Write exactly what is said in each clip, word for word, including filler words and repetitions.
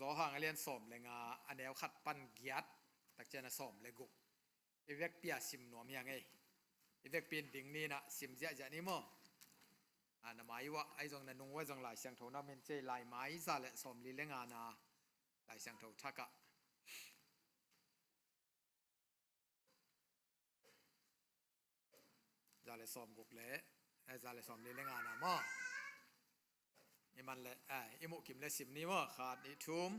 Johan a lian sawm le nga, a neu khat pan giat, tak ciang a sawm le guk. I vekpi-a sim nuam hi ing ei. I vekpi in ding ni-in ah sim ziahziah ni maw. A, na mai uah, ahi zong na nung uah zong Lai Siangtho na om in ci ei, Lai Mai za le sawmli le nga na, Lai Siangtho thak ah. Za le sawmguk le, eh, za le sawmli le nga na maw. I man le, eh, i muh kim le sim ni maw, khat, nih, thum.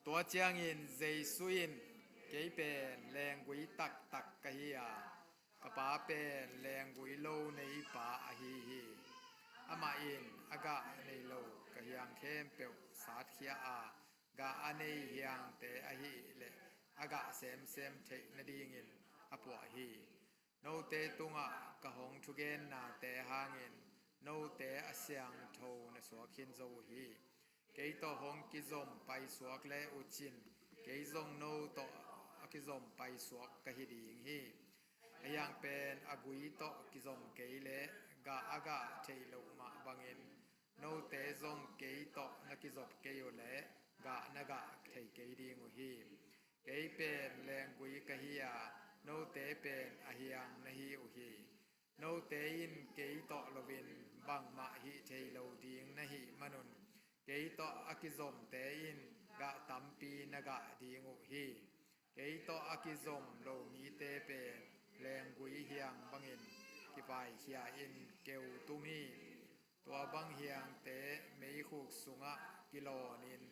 Tua ciangin Jesu in, "Kei pen lenggui taktak ka hi a, ka Pa pen lenggui lo neipa ahi hi. Amah in a gah nei lo ka hiang khempeuh satkhia a, gah a nei hiangte ahih leh a gah semsem theih nadingin a puah hi. Note tungah ka hong thugennate hangin note a siangtho na suak khin zo uh hi. Kei tawh hong kizom paisuak le uh cin, kei zong no tawh a kizom paisuak ka hi ding hi. A hiang pen a gui tawh kizom kei leh gah a gah theih loh mah bangin note zong kei tawh na kizop kei uh leh gah na gah thei kei ding uh hi. Kei pen lenggui ka hi a, note pen a hiang na hi uh hi. Note in kei tawh loin bangmah hih thei lo ding na hih manun, kei tawh a kizomte in gah tampi na gah ding uh hi. Kei tawh a kizom lo mite pen lenggui hiang bangin kivaikhia in keu tum hi. Tua bang hiangte meikhuk sungah kilawnin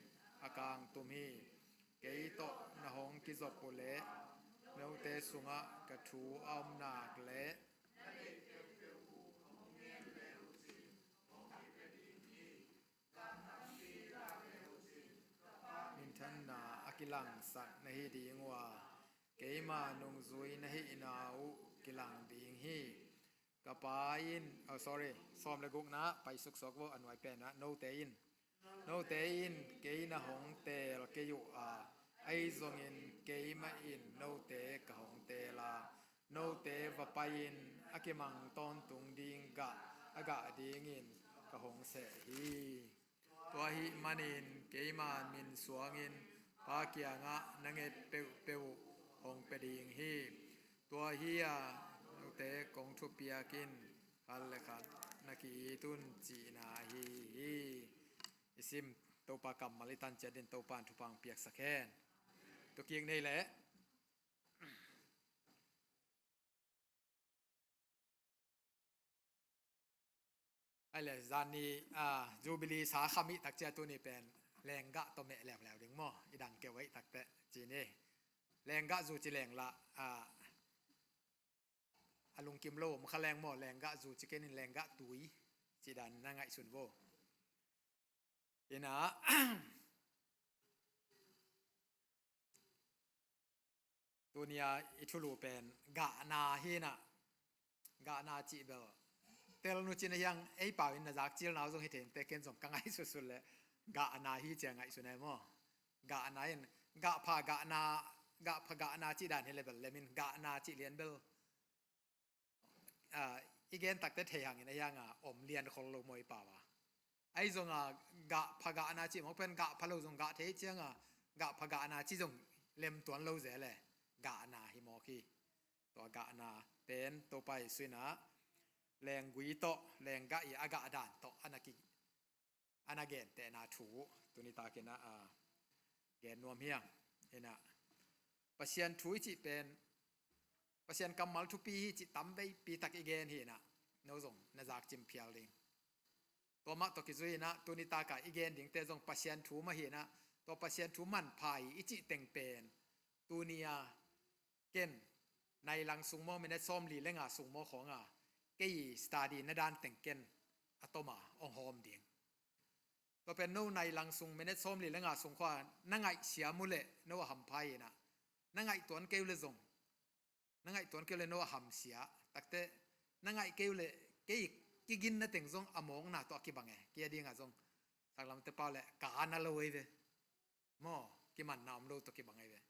a kang tum hi. Kei tawh na hong kizop uh leh note sungah ka thu a om nak leh minthanna a kilangsak na hi ding uh a, keima nungzui na hihna uh kilang ding hi. Ka Pa in, oh, sorry, sawm le gukna pai suksuak vo, a nuai penah, note in, note in kei na hong teel kei uh a, ahi zongin keimah in note ka hong teel a, note va pai-in a kimang tawntung ding gah a gah dingin ka hong seh hi. Tua ahih manin keima min suangin Pa kiangah na nget peuhpeuh uh hong pia ding hi. Tua hi a, note kong thupiak in khat le khat na ki-it un cihna ahi hi. I sim Topa kammal i tan ciat in Topa in thupha hong piaksak hen. Tua kik ni leh. Ai le, zan ni, ah, Jubilee sa kham i tak ciang tuni pen lenggah tawh meh leuleu ding maw, i dang keu ei tak teh ci ni. Lenggah zu ci leng la, ah, a lungkim lo om kha leng maw, lenggah zu ci kei ning, lenggah tui ci dan na ngaihsun vo. Ina, tuni a i thulu pen gahna hi na, gahna cih bel tel nu cin a hiang ei pau in na zak cil nau zong hi thei inteh, ken zong ka ngaihsutsut leh gahna hi ci a ngaihsun ei maw. Gahna in gahpha gahna, gahpha gahna cih dan hi leh bel lem in gahna cih lian bel, ah, i gen tak teh thei hang in a hiang a om lian khol lo maw i pau a. Ahi zong a gahpha gahna cih mawk pen gahpha lo zong gah thei ciang a, gahpha gahna cih zong lem tuan lo zel e, gahna hi mawk hi. Tua gahna pen Topa Jesu in a lenggui tawh, lenggah i a gah dan tawh a na ki, a na gentehna thu tuni takin a, a gen nuam hi a. Ina, Pasian thu i cih pen, Pasian kammal thupi hi cih tam veipi tak i gen hi na, no zong na zak cim phial ding. Tua mah tawh kizui ina, tuni taka i gen dingte zong Pasian thu mah hi na, tua Pasian thu manpha hi i cih teng pen tuni a ken nai lang sung maw, minute sawmli le nga sung maw khawng a, kei i study na dan teng ken a tom a hong hawm ding. Tua pen no nai lang sung, minute sawmli le nga sung khawng a na ngaih siam uh leh no a hampha hi na, na ngaih tuan kei uh leh zong, na ngaih tuan kei uh leh no a hamsia. Tak teh na ngaih kei uh leh kei kigin na teng zong a mawkna tawh a kibang e, kei a ding a zong. Saklamte pau leh ka na lo ei ve. Maw, kimanna om lo tawh kibang ei ve.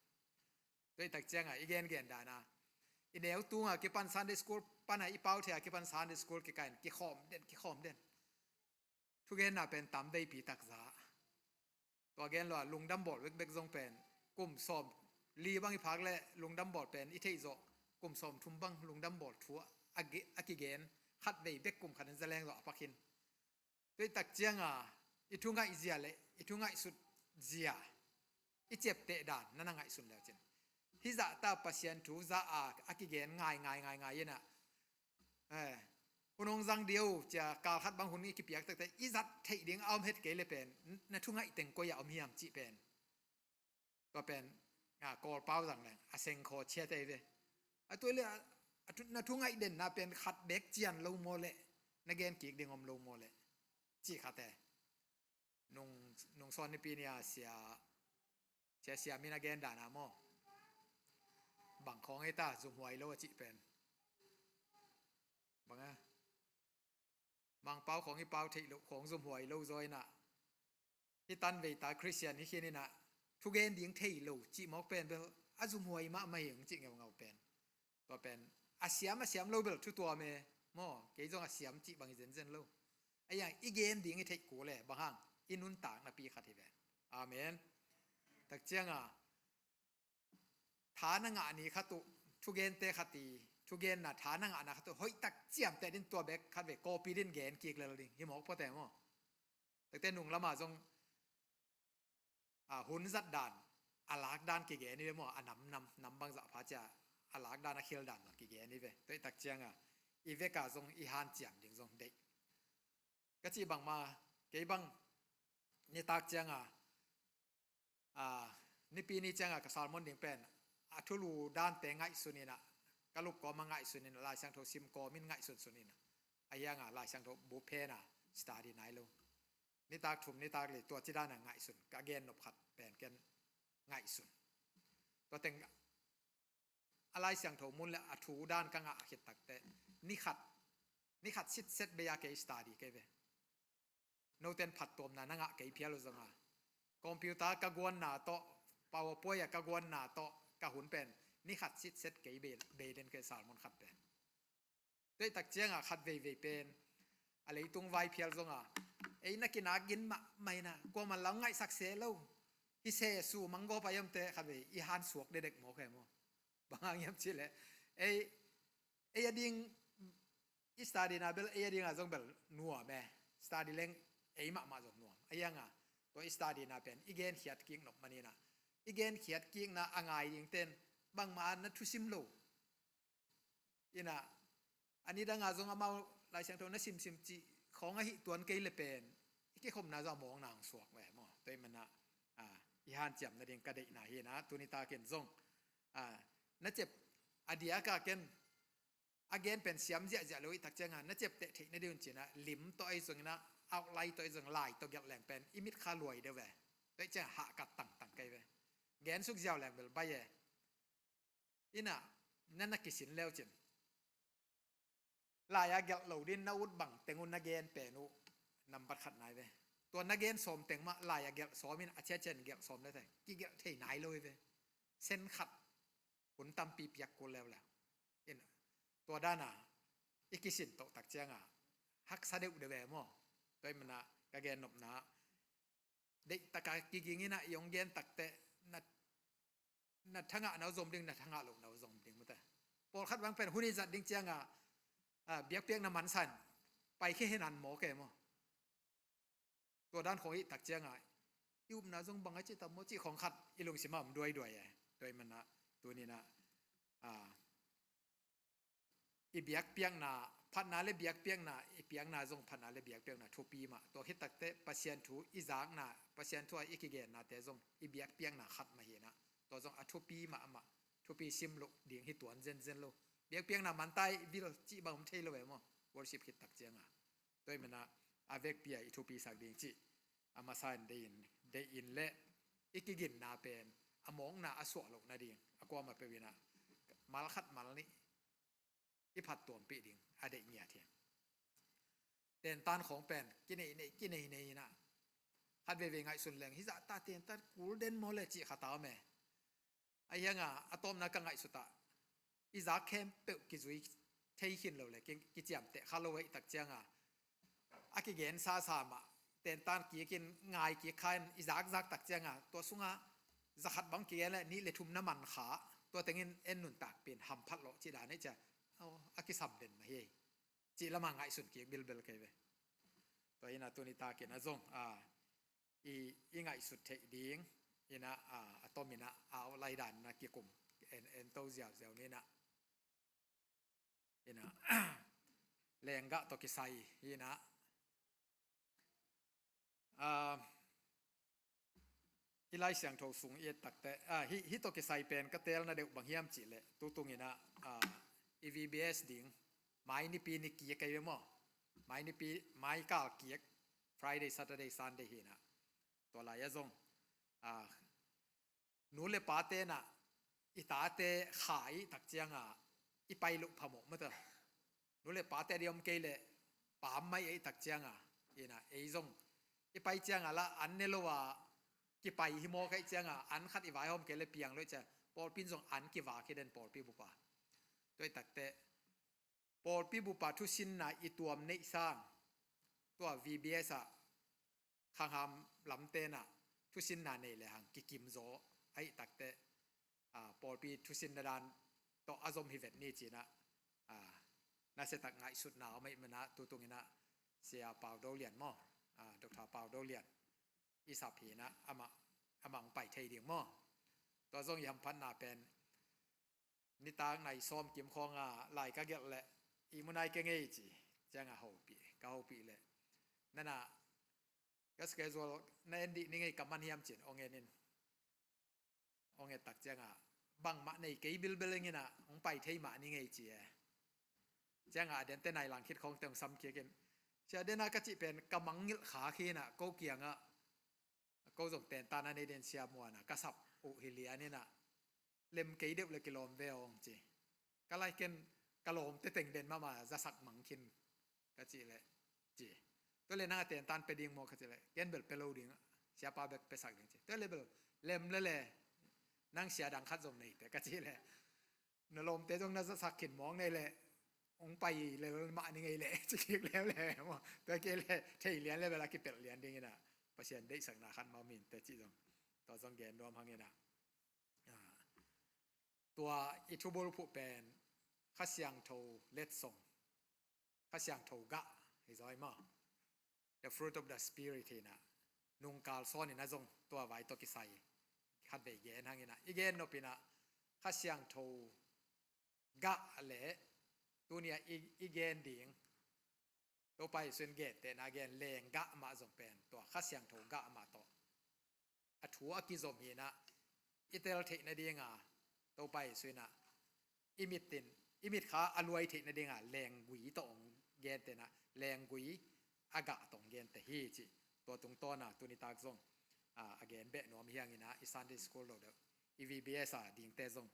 Tua i tak ciang a i gengen dan a, i neu tung a kipan Sunday school pan a, i pau thei a kipan Sunday school kikah in kikhawm den, kikhawm den. Thugenna pen tam veipi tak za. Tua gen lo a lungdam bawl bekbek zong pen kum sawm li bang i phak leh lungdam bawl pen i theih zawh, kum sawm thum bang lungdam bawl thu a, a kigen khat vei bek kum khat in za leng zawh a pha khin. Tua i tak cianga i thu ngaih zia le i thu ngaihsut zia, i ciapteh dan na na ngaihsun leu cin, hih zahta Pasian thu za a a kigen ngai ngai ngai ngai inah, eh, hun hong zang dih o cia kal khat bang hun i kipiak takte i zat theih ding a om het kei le pen na thu ngaih teng koi a om hiam cih pen, tua pen, a, Kawlpau zang leng a sengkhaw ciat ei ve. A tua le a, a thu, na thu ngaih denna pen khat bek cian lo maw le, na gen kik ding om lo maw le, cih khat e. Nung, nung sawn nipi ni a sia, sia, sia min a gen dan a maw? Bang khawng ei ta, zumhuai lo a cih pen. Bang a? Mangpau khawng i pau theih loh khawng zumhuai lo zaw inah, hih tan veita Khristian hi khin inah thugen ding thei lo cih mawk pen bel a zumhuai mahmah hi hong cih ngeungau pen. Tua pen a siam a siam lo bel thu tuam e maw, kei zong a siam cih bang hi zenzen lo. A iang i gen ding i theih kul e, bang hang, i nuntaknapi khat hi ve. Amen. Tak cianga tha na ngah ni khat uh, thugente khat i, thugenna tha na ngahna khat uh hoih tak ciamteh din tua bek khat vei kawpi din gen kik lel ding hi mawk phawte maw? Takte nung lama zong, a, hun zat dan, a lak dan kigen i ve maw? A nam, nam, nam bang zah pha cia a lak dan a khil dan zong kigen i ve. Tua i tak cianga i veka zong i hanciam ding zong deih. Ka cih bangma, kei bang nitak cianga, a, nipi ni cianga ka sermon ding pen a thulu dante ngaihsun inah, ka lup kawma ngaihsun inah, Lai Siangtho sim kawmin ngaihsun sun inah, a hianga Lai Siangtho bu phena study nai lo. Nitak thum, nitak li, tua ci dana ngaihsun, ka gen nop khat pen ken ngaihsun. Tua teng a Lai Siangtho mun le a thu dan ka ngah khit takte, ni khat, ni khat sitset bei a kei study kei ve. Noten phattuamna na ngah kei phial uh zonga, computer ka guanna tawh, PowerPoint a ka guanna tawh ka hun pen ni khat sitset kei bei, bei den kei sermon khat pen. Tua i tak cianga khat veivei pen a leitung vai phial zonga ei na kinak gin mahmah inah kuaman lau ngaihsak se lo. Hi se su manggawp a i omte khat vei i hansuak dedek mawk he maw? Bang hang hiam cihleh ei, ei a ding i study na bel, ei a dinga zong bel nuam e. Study leng ei mahmah zong nuam. A hianga tua i study na pen i genkhiat kik nop maninah, i genkhiat kikna a ngai dingten bangmah na thusim lo. Inah a nidanga zong amau Lai Siangtho na simsim cih khawng ahi tuan kei le pen i kikhopna zong a mawkna hong suak ve maw? Tua i manah, a, i hanciam nading ka deihna hi inah, tuni takin zong, a, na cep a diaka ken a gen pen siam ziahziah lo i tak cianga na ciapteh theih nading un cinah lim tawh ei zonginah, outline tawh ei zong lai tawh gelh leng pen i mitkha luai deuh ve. Tua i cianga hahkat tangtang kei ve. Gensuk ziau leng bel bai e. Inah na na kisin leu cin, lai-a gelh lo din na ut bang teng un na gen pen uh nambat khat nai ve. Tua na gen sawm teng mah lai-a gelh sawm in a ciacian gelh sawm le thei kigelh thei nai lo hi ve. Sen khat hun tampi piak kul leuleu. Inah tua dana i kisin toh tak cianga haksa deuh deuh ve maw? Tua i manah ka gen nopna, deihtaka kiging inah i hong gen takte na, na thangah na zom ding, na thangah loh na zom ding mate. Pawlkhat bang pen hun i zat ding cianga, a, biakpiakna mansan paikhia hinan mawk e maw? Tua dan khawng i tak cianga i upna zong bang a cih tam maw cih khawng khat i lungsimah om duaiduai e. Tua i manah tuninah, a, i biakpiakna, phatna le biakpiakna, i piakna zong phatna le biakpiakna thupi mah. Tua khit takte Pasian thu i zakna, Pasian thu a i kigennate zong i biakpiakna khat mah hinah, tua zong a thupi mahmah, thupi sim loh ding hi tuan zenzen lo. Biakpiakna manta i vil cih bang om thei lo e maw? Worship khit tak cianga. Tua i manah a vekpi a i thupisak ding cih a masa in deih in, deih in le i kiginna pen a mawkna a suah loh nading a kuamah peuh inah mal khat mal nih i phattuampih ding a deih ngiat hi. Tentan khawng pen kinei nei, kinei nei inah khat veivei ngaihsun leng hih zahta tentan kul den maw le cih khat a om e. A hianga a tawpna ka ngaihsutah i zak khempeuh kizui thei khin lo le ki, kiciamteh kha lo ahih tak cianga a kigen sasa mah tentan kikin ngai kik kha in i zakzak tak cianga tua sunga zakhat bang kigen le nih le thum na man kha, tua tengin en nuntak pen hamphat lawh ci dan ei cia. Aw, a kisam den mah hi ei. Cih lama ngaihsun kik bilbel kei ve. Tua ina tuni takin a zong a i, i ngaihsut theih ding ina a, a tom ina a aw lai dan ina kikum en, en to ziauziau ni ina. Ina lenggah tawh kisai ina a i Lai Siangtho sung i et takte a hi, hi tawh kisai pen ka telna deuh bang hiam cihleh tutung ina a i V B S ding mai nipi ni kiak kei ve maw? Mai nipi, mai kal kiak, Friday, Saturday, Sunday hi ina. Tua lai a zong a nu le pate na i tate kha i tak cianga i pai loh phamawh mata. Nu le pate di om kei le pam mai ei tak cianga ina ei zong i pai cianga la an ne lo a kipai hi maw kaih cianga an khat i vaihawm kei le piang lo i cia pawlpin zong an kivak hi den pawlpi bupa. Tua i takte pawlpi bupa thusinna i tuam neih sang tua V B S ah khangham lamtena thusinna nei le hang kikim zaw ahi takte a, pawlpi thusinna dan tawh a zom hi vet ni cina a, nasia tak ngaihsutna om ahi mana tutung ina Sia Pau Do Lian maw? A, Doctor Pau Do Lian i sap hi ina amah, amah hong pai thei ding maw? Tua zong i hamphatna pen nitak nai sawm kim khawnga lai ka gelh leh i munai kei ngei ci cianga hopih, ka hopih leh nana ka schedule na en dih ni ngei ka man hiam cin ong en in ong et tak cianga bangmah nei kei bilbel ing ina ong pai thei mah ni ngei ci e. Cianga a dente nai lang khit khawngte ong sam khiakin sia dena ka cih pen ka mangngilh kha khi ina ko kiangah ko zong tentana nei den sia muana ka sap uh hi lian ina lem kei deuh le kilawm ve awng ci. Ka lai ken ka lawmte teng den mahmah zasak mang khin ka cih leh ci. Tua le nang a tentan pe ding maw ka cih leh ken bel pe lo ding siapa bek pesak ding ci. Tua le bel lem le le nang sia dang khat zong nei te ka cih leh na lawmte zong na zasak khin mawng nei leh ong pai le mah ni ngei leh ci kik lem le maw. Tua kei le thei lian le bel a kipelh lian ding ina Pasian deihsakna khat mah min te cih zong tua zong gen nuam hang ina. Tua i thubul phuh pen Kha Siangtho letsong, Kha Siangtho gah hi zaw hi maw? The fruit of the Spirit hi ina nungkal sawn ina zong tua vai tawh kisai khatvei gen hang ina i gen nop ina Kha Siangtho gah le tunia i, i gen ding Topa Jesu in gentehna gen lenggah mah zong pen tua Kha Siangtho gah mah tawh a thu a kizom hi ina i tel theih nadinga Topa Jesu ina i mit in i mitkha a luai theih nadinga lenggui tawh ong gentehna lenggui a gah tawh ong gente hi ci. Tua tungtawna tunitak zong a, a gen beh nuam hiang ina i Sunday school lo deuh i V B S a dingte zong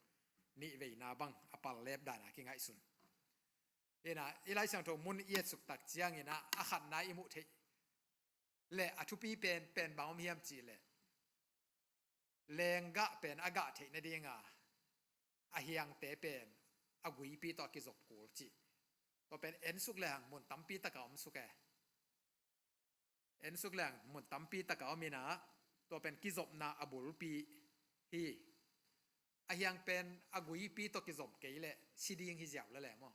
nih veina bang a pal lep dana kingaihsun. Ina i Lai Siangtho mun i etsuk tak ciang ina a khatna i muh theih le a thupi pen pen bang om hiam cih le lenggah pen a gah theih nadinga a hiangte pen a guipi tawh a kizop kul cih. Tua pen ensuk le hang mun tampi taka om suk e. Ensuk leng mun tampi taka om ina tua pen kizopna a bulpi hi. A hiang pen a guipi tawh kizop kei leh si ding hi ziau lele maw?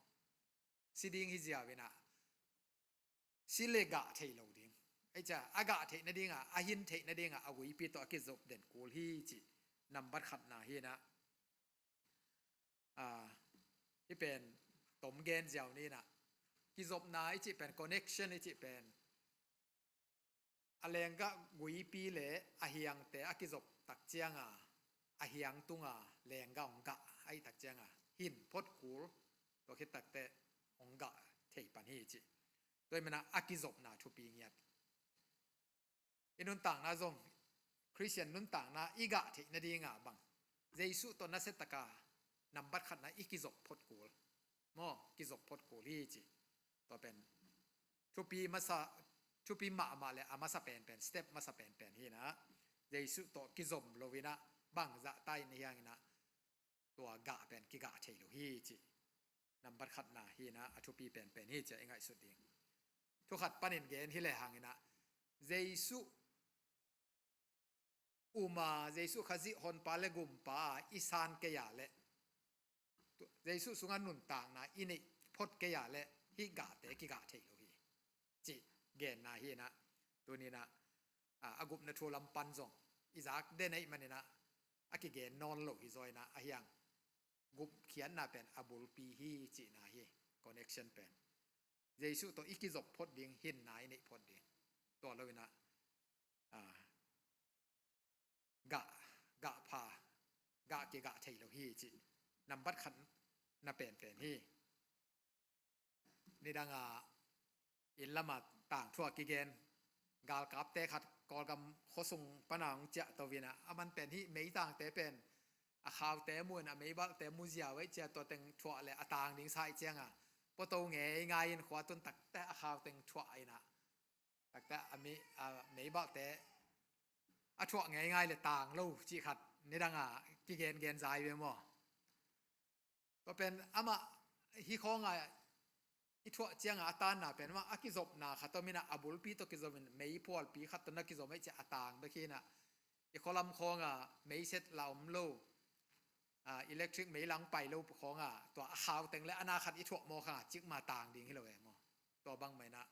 Si ding hi ziau ina si le gah thei lo ding. Ei cia a gah theih nadinga a hin theih nadinga a guipi tawh a kizop den kul hi cih nambat khatna hi ina. A, hi pen tom gen ziau ni ina kizopna i cih pen connection i cih pen a lenggah guipi le a hiangte a kizop tak cianga a hiang tunga lenggah ong gah ahi tak cianga hin phot kul tua khit takte ong gah thei pan hi cih. Tua i mana a kizopna thupi ngiat. I nuntakna zong Khristian nuntakna i gah theih nadinga bang Jesuh tawh nasia taka nambat khatna i kizop phot kul maw? Kizop phot kul hi cih. Tua pen thupi masa, thupi mahmah le a masa penpen step masa penpen hi ina Jesuh tawh kizom lo ina bang zahta in hiang ina tua gah pen kigah thei lo hi cih. Nambat khatna hi ina a thupi penpen hi cia i ngaihsut ding. Thukhat panin gen hi le hang ina Jesuh um a, Jesuh Khazih honpa le gumpa a i san kei a leh, Jesuh sungah nuntakna i neih phot kei a leh hih gahte kigah thei lo hi, cih genna hi inah, tuni inah, a, a gupna thu lam pan zong i zak den ahih man inah a kigen nawn lo hi zaw inah, ahi hang gupkhiatna pen a bulpi hi cihna hi. Connection pen Jesuh tawh i kizop phot ding, hinna i neih phot ding. Tua lo inah, a, gah, gah pha, gah kigah thei lo hi cih nambat khatna penpen hi. Nidang a inn lam a tangthu a kigen galkapte khat Kawlgam khuasung pan a hong ciah to inah, a man pen hih meitangte pen a khaute mu in a meibalhte mu ziau ahih ciang tua teng thuah le a tang ding sa ahih ciang a, pua to ngeingai in khua tun takte a khau teng thuah inah, takte a mi, a meibalhte a thuah ngeingai le tang lo cih khat nidang a kigengen zai ve maw? Tua pen amah hih khawng a i thuah ciang a, a tanna pen amah a kizopna khat om inah, a bulpi tawh kizom in, meiphualpi khat tawh na kizom ahih ciang a tang bek hi inah, i khualam khawng a meiset la om lo, a, electric meilang pai lo khawng a, tua a khau teng le a na khat i thuah mawk hang a cikmah tang ding hi lo e maw? Tua bangmah inah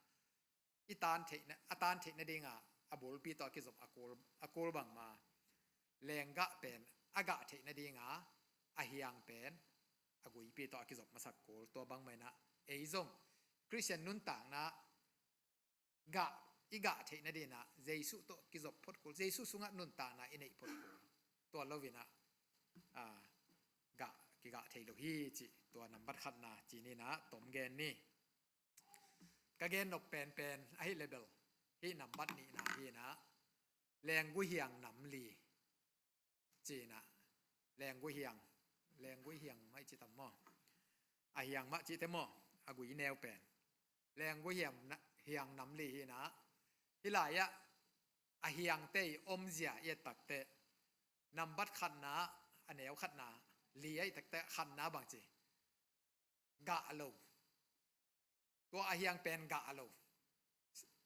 i tan theihna, a tan theih nading a, a bulpi tawh a kizop a kul, a kul bangmah, lenggah pen a gah theih nading a, a hiang pen a guipi tawh a kizop masak kul. Tua bangmah inah ei zong Khristian nuntakna gah, i gah theih nading a Jesuh tawh kizop phot kul, Jesuh sungah nuntakna i neih phot kul. Tua lo inah, a, gah, kigah thei lo hi cih, tua nambat khatna ci ni inah tom gen ni. Ka gen nop penpen ahih leh bel hih nambat nihna hi inah, lenggui hiang nam li ci inah, lenggui hiang, lenggui hiang mah i ci tam maw? A hiang mah cih te maw? A gui neu pen lenggui hiang na, hiang nam li hi inah, hih lai-ah a hiangte i omzia i et takteh, nambat khatna, a neu khatna, li ahih takteh khatna bang ci, gah lo. Tua a hiang pen gah lo,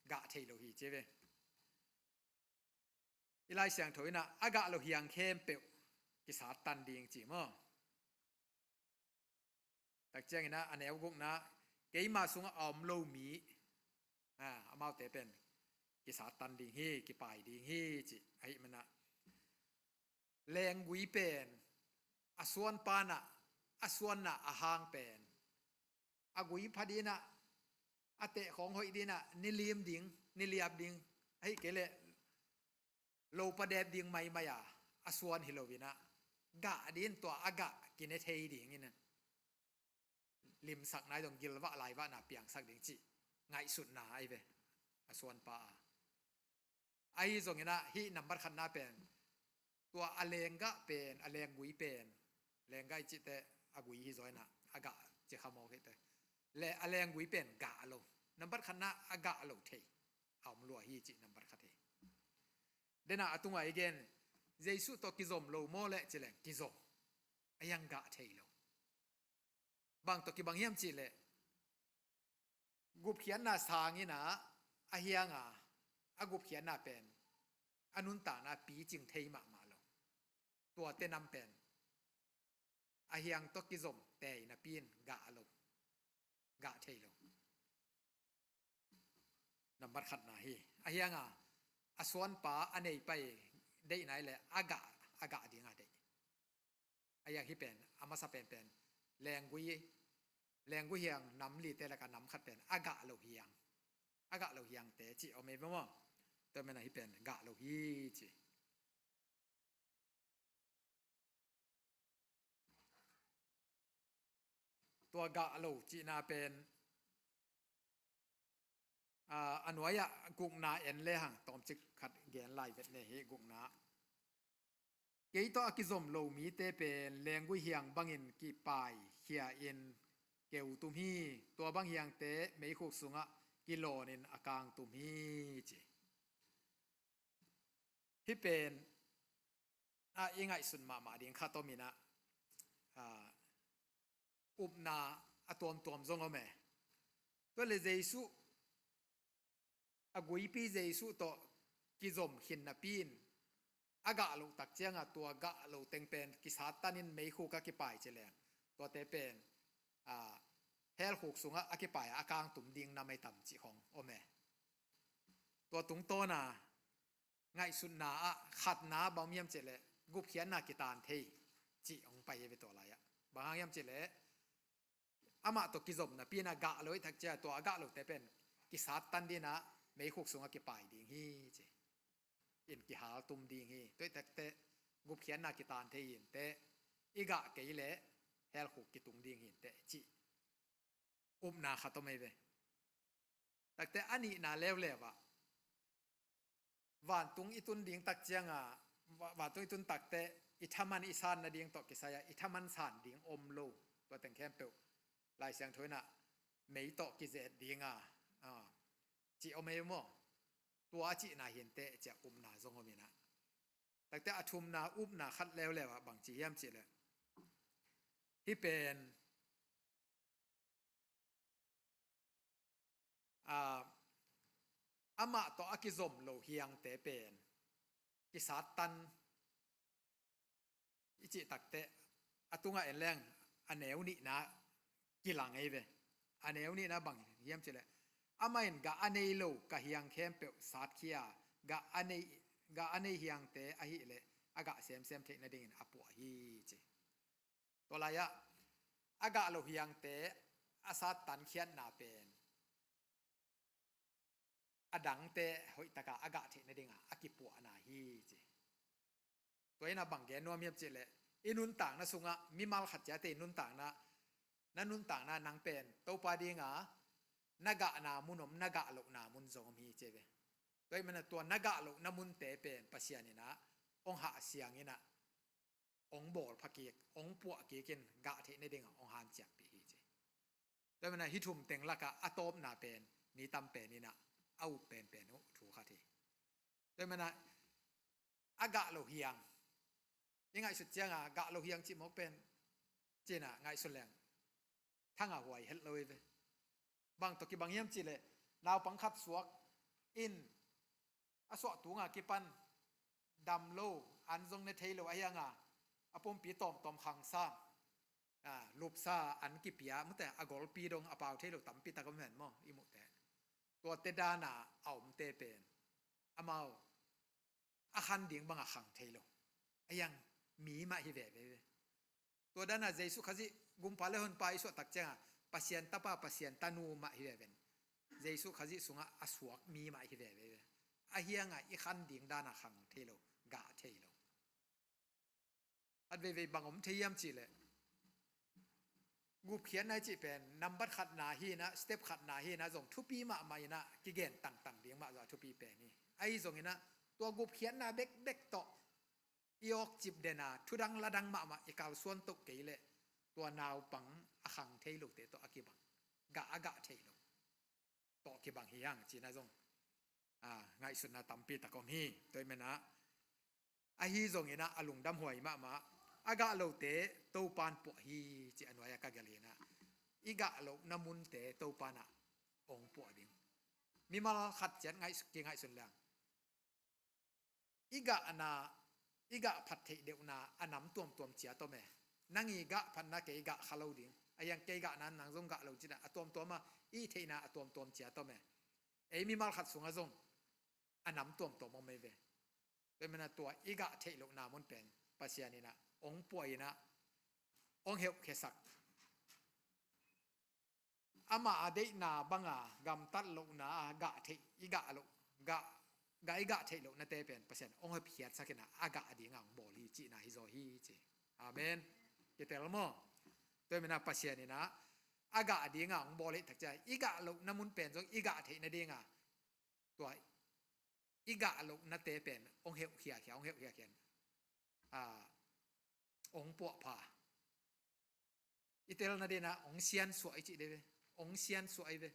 gah thei lo hi ci ve. I Lai Siangtho inah a gah lo hiang khempeuh kisat tan ding ci maw? Tak ciang inah a neu gukna, keima sungah a om lo mi, a, amaute pen kisat tan ding hi, kipai ding hi cih ahih man inah, lenggui pen a suanpa inah, a suanna a hang pen a gui pha ding inah, a teh khawng hoih ding inah, ni lim ding, ni liap ding, ahih kei leh lopa dep ding maimai a, a suan hi lo inah, gah ding, tua a gah kine thei ding inah, limsakna i dong gilvah laivahna piangsak ding cih ngaihsutna ahi ve, a suanpa a. Ahi zong inah hih nambat khatna pen, tua a lenggah pen, a lenggui pen, lenggah i cih teh a gui hi zaw inah, a gah ci kha mawk hi teh, le a lenggui pen gah lo. Nambat khatna a gah lo thei a om lua hi cih nambat khat hi. Dena a tungah i gen, Jesuh tawh kizom lo maw leh ci leng kizom. A hiang gah thei lo. Bang tawh kibang hiam cih leh, gupkhiatna sang inah, a hiang a, a gupkhiatna pen a nuntakna picing thei mahmah lo. Tuate nam pen a hiang tawh kizom tei napi in gah lo, gah thei lo. Nambat khatna hi. A hiang a, a suanpa a neipa i deihna i leh a gah, a gah ding a deih. A hiang hih pen a masa penpen, lenggui, lenggui hiang nam lite lakah nam khat pen a gah lo hiang, a gah lo hiangte cih om ei ve maw? Tua man a hih pen gah lo hi ci. Tua gah lo cihna pen, a, a nuai-ah gukna en lehang tawmcik khat gen lai vet ne hi. Gukna, kei tawh a kizom lo mite pen lenggui hiang bangin kipaikhia in keu tum hi. Tua bang hiangte meikhuk sungah kilawnin a kang tum hi ci. Hih pen a i ngaihsun mahmah ding khat om inah, a, upna a tuamtuam zong om e. Tua leh Jesuh a guipi Jesuh tawh kizom khin napi in a gah loh tak ciangah tua gah loh teng pen kisat tanin meikhuk a kipai ci leng tuate pen, a, hell khuk sungah a kipai a kangtum ding na maitam cih khong om e. Tua tungtawna ngaihsutna ah khatna bang hiam cih leh gupkhiatna kitan thei cih hong pai hi ve tua lai-ah. Bang hang hiam cih leh amah tawh kizom napi in a gah loh i thak cia tua a gah lohte pen kisat tan dinah meikhuk sungah kipai ding hi ci. In kihal tum ding hi. Tua i thakte gupkhiatna kitan thei hi inteh, i gah kei leh hell khuk kitung ding hi inteh cih upna khat om ei ve. Takte a nihna leuleu ah vantung i tun ding tak ciangah, va-, vantung i tun takte i thaman i san nading tawh kisai-ah i thaman san ding om lo. Tua teng khempeuh Lai Siangtho inah mei tawh kizet dinga, a, cih om ei maw? Tua a cihna hi inteh ciah upna zong om inah. Takte a thumna upna khat leuleu ah bang ci hiam cih leh hih pen, a, amah tawh a kizom lo hiangte pen kisat tan i cih takte a tungah en leng a neu nihna kilang ei ve. A neu nihna bang hiam cih leh amah in gah a nei lo ka hiang khempeuh satkhia, gah a nei, gah a nei hiangte ahih leh a gah semsem theih nadingin a puah hi ci. Tua lai-ah a gah loh hiangte a sat tankhiatna pen a dangte hoih taka a gah theih nadinga a kipuahna hi ci. Tua inah bang gen nuam hiam cih leh i nuntakna sungah mimal khat ciate i nuntakna, na nuntakna nang pen Topa dinga na gahna mun om, na gah lohna mun zong om hi ci ve. Tua ih manah tua na gah lohna munte pen Pasian inah hong hah siang inah hong bawl pha kik, hong puah kik in gah theih nadingah hong hanciakpih hi ci. Tua ih manah hih thum teng lakah a tawpna pen mi tam pen inah a up penpen uh thu khat hi. Tua ih manah a gah loh hiang i ngaihsut cianga gah loh hiang cih mawk pen cinah ngaihsun leng thanga huai het lo hi ve. Bang tawh kibang hiam cih leh naupang khat suak in a suah tunga kipan dam lo, an zong ne thei lo a hianga a pumpi tawmtawm khangsa, a, lupsa an kipia mute a golpi dong a pau thei lo tampi tak om hen maw i muhte. Tuate dana a omte pen amau a khan ding banga khang thei lo. A hiang mi mah hi veve. Tua dana Jesuh Khazih gumpa le honpa i suahtak cianga Pasian tapa Pasian tanu mah hi veven. Jesuh Khazih sungah a suak mi mah hi veve. A hianga i khan ding dana khang thei lo, gah thei lo. Khat veivei bang om thei hiam cih leh gupkhiatna i cih pen nambat khatna hi inah, step khatna hi inah zong thupi mahmah inah kigen tangtang ding mah zah thupi pen hi. Ahi zong inah tua gupkhiatna bekbek tawh i awkcip dena thudang ladang mahmah i kalsuan toh kei leh tua naupang a khang thei lote tawh a kibang, gah a gah thei lo tawh kibang hi hang cina zong, a, ngaihsutna tampi tak om hi. Tua ih manah ahi zong inah a lungdam huai mahmah a gah lote Topan puah hi ci a nuai-a ka gelh inah i gah lohna munte Topan ah hong puah ding. Mimal khat ciat ngaihsu-, kingaihsun leng i gahna, i gah phat theih deuhna a nam tuamtuam ciat om e. Nang i gah phatna kei gah kha lo ding. A hiang kei gahna nang zong gah lo cina a tuamtuama i theihna a tuamtuam ciat om e. Ei mimal khat sungah zong a nam tuamtuam om ei ve. Tua ih manah tua i gah theih lohna mun pen Pasian inah hong puah inah hong heuhkhiasak. Amah a deihna banga gamtat lohna a gah theih, i gah loh, gah, gah i gah theih lohnate pen Pasian hong hepkhiatsak inah a gah dinga hong bawl hi cihna hi zaw hi ci. Amen. Kitel maw? Tua ih manah Pasian inah a gah dinga hong bawl hi tak cia i gah lohna mun pen zong i gah theih nadinga tua i gah lohnate pen hong heuhkhiakhia, hong heuhkhiakhia, a, hong puahpha. I telna dena hong siansuah i cih de ve. Hong siansuah i ve.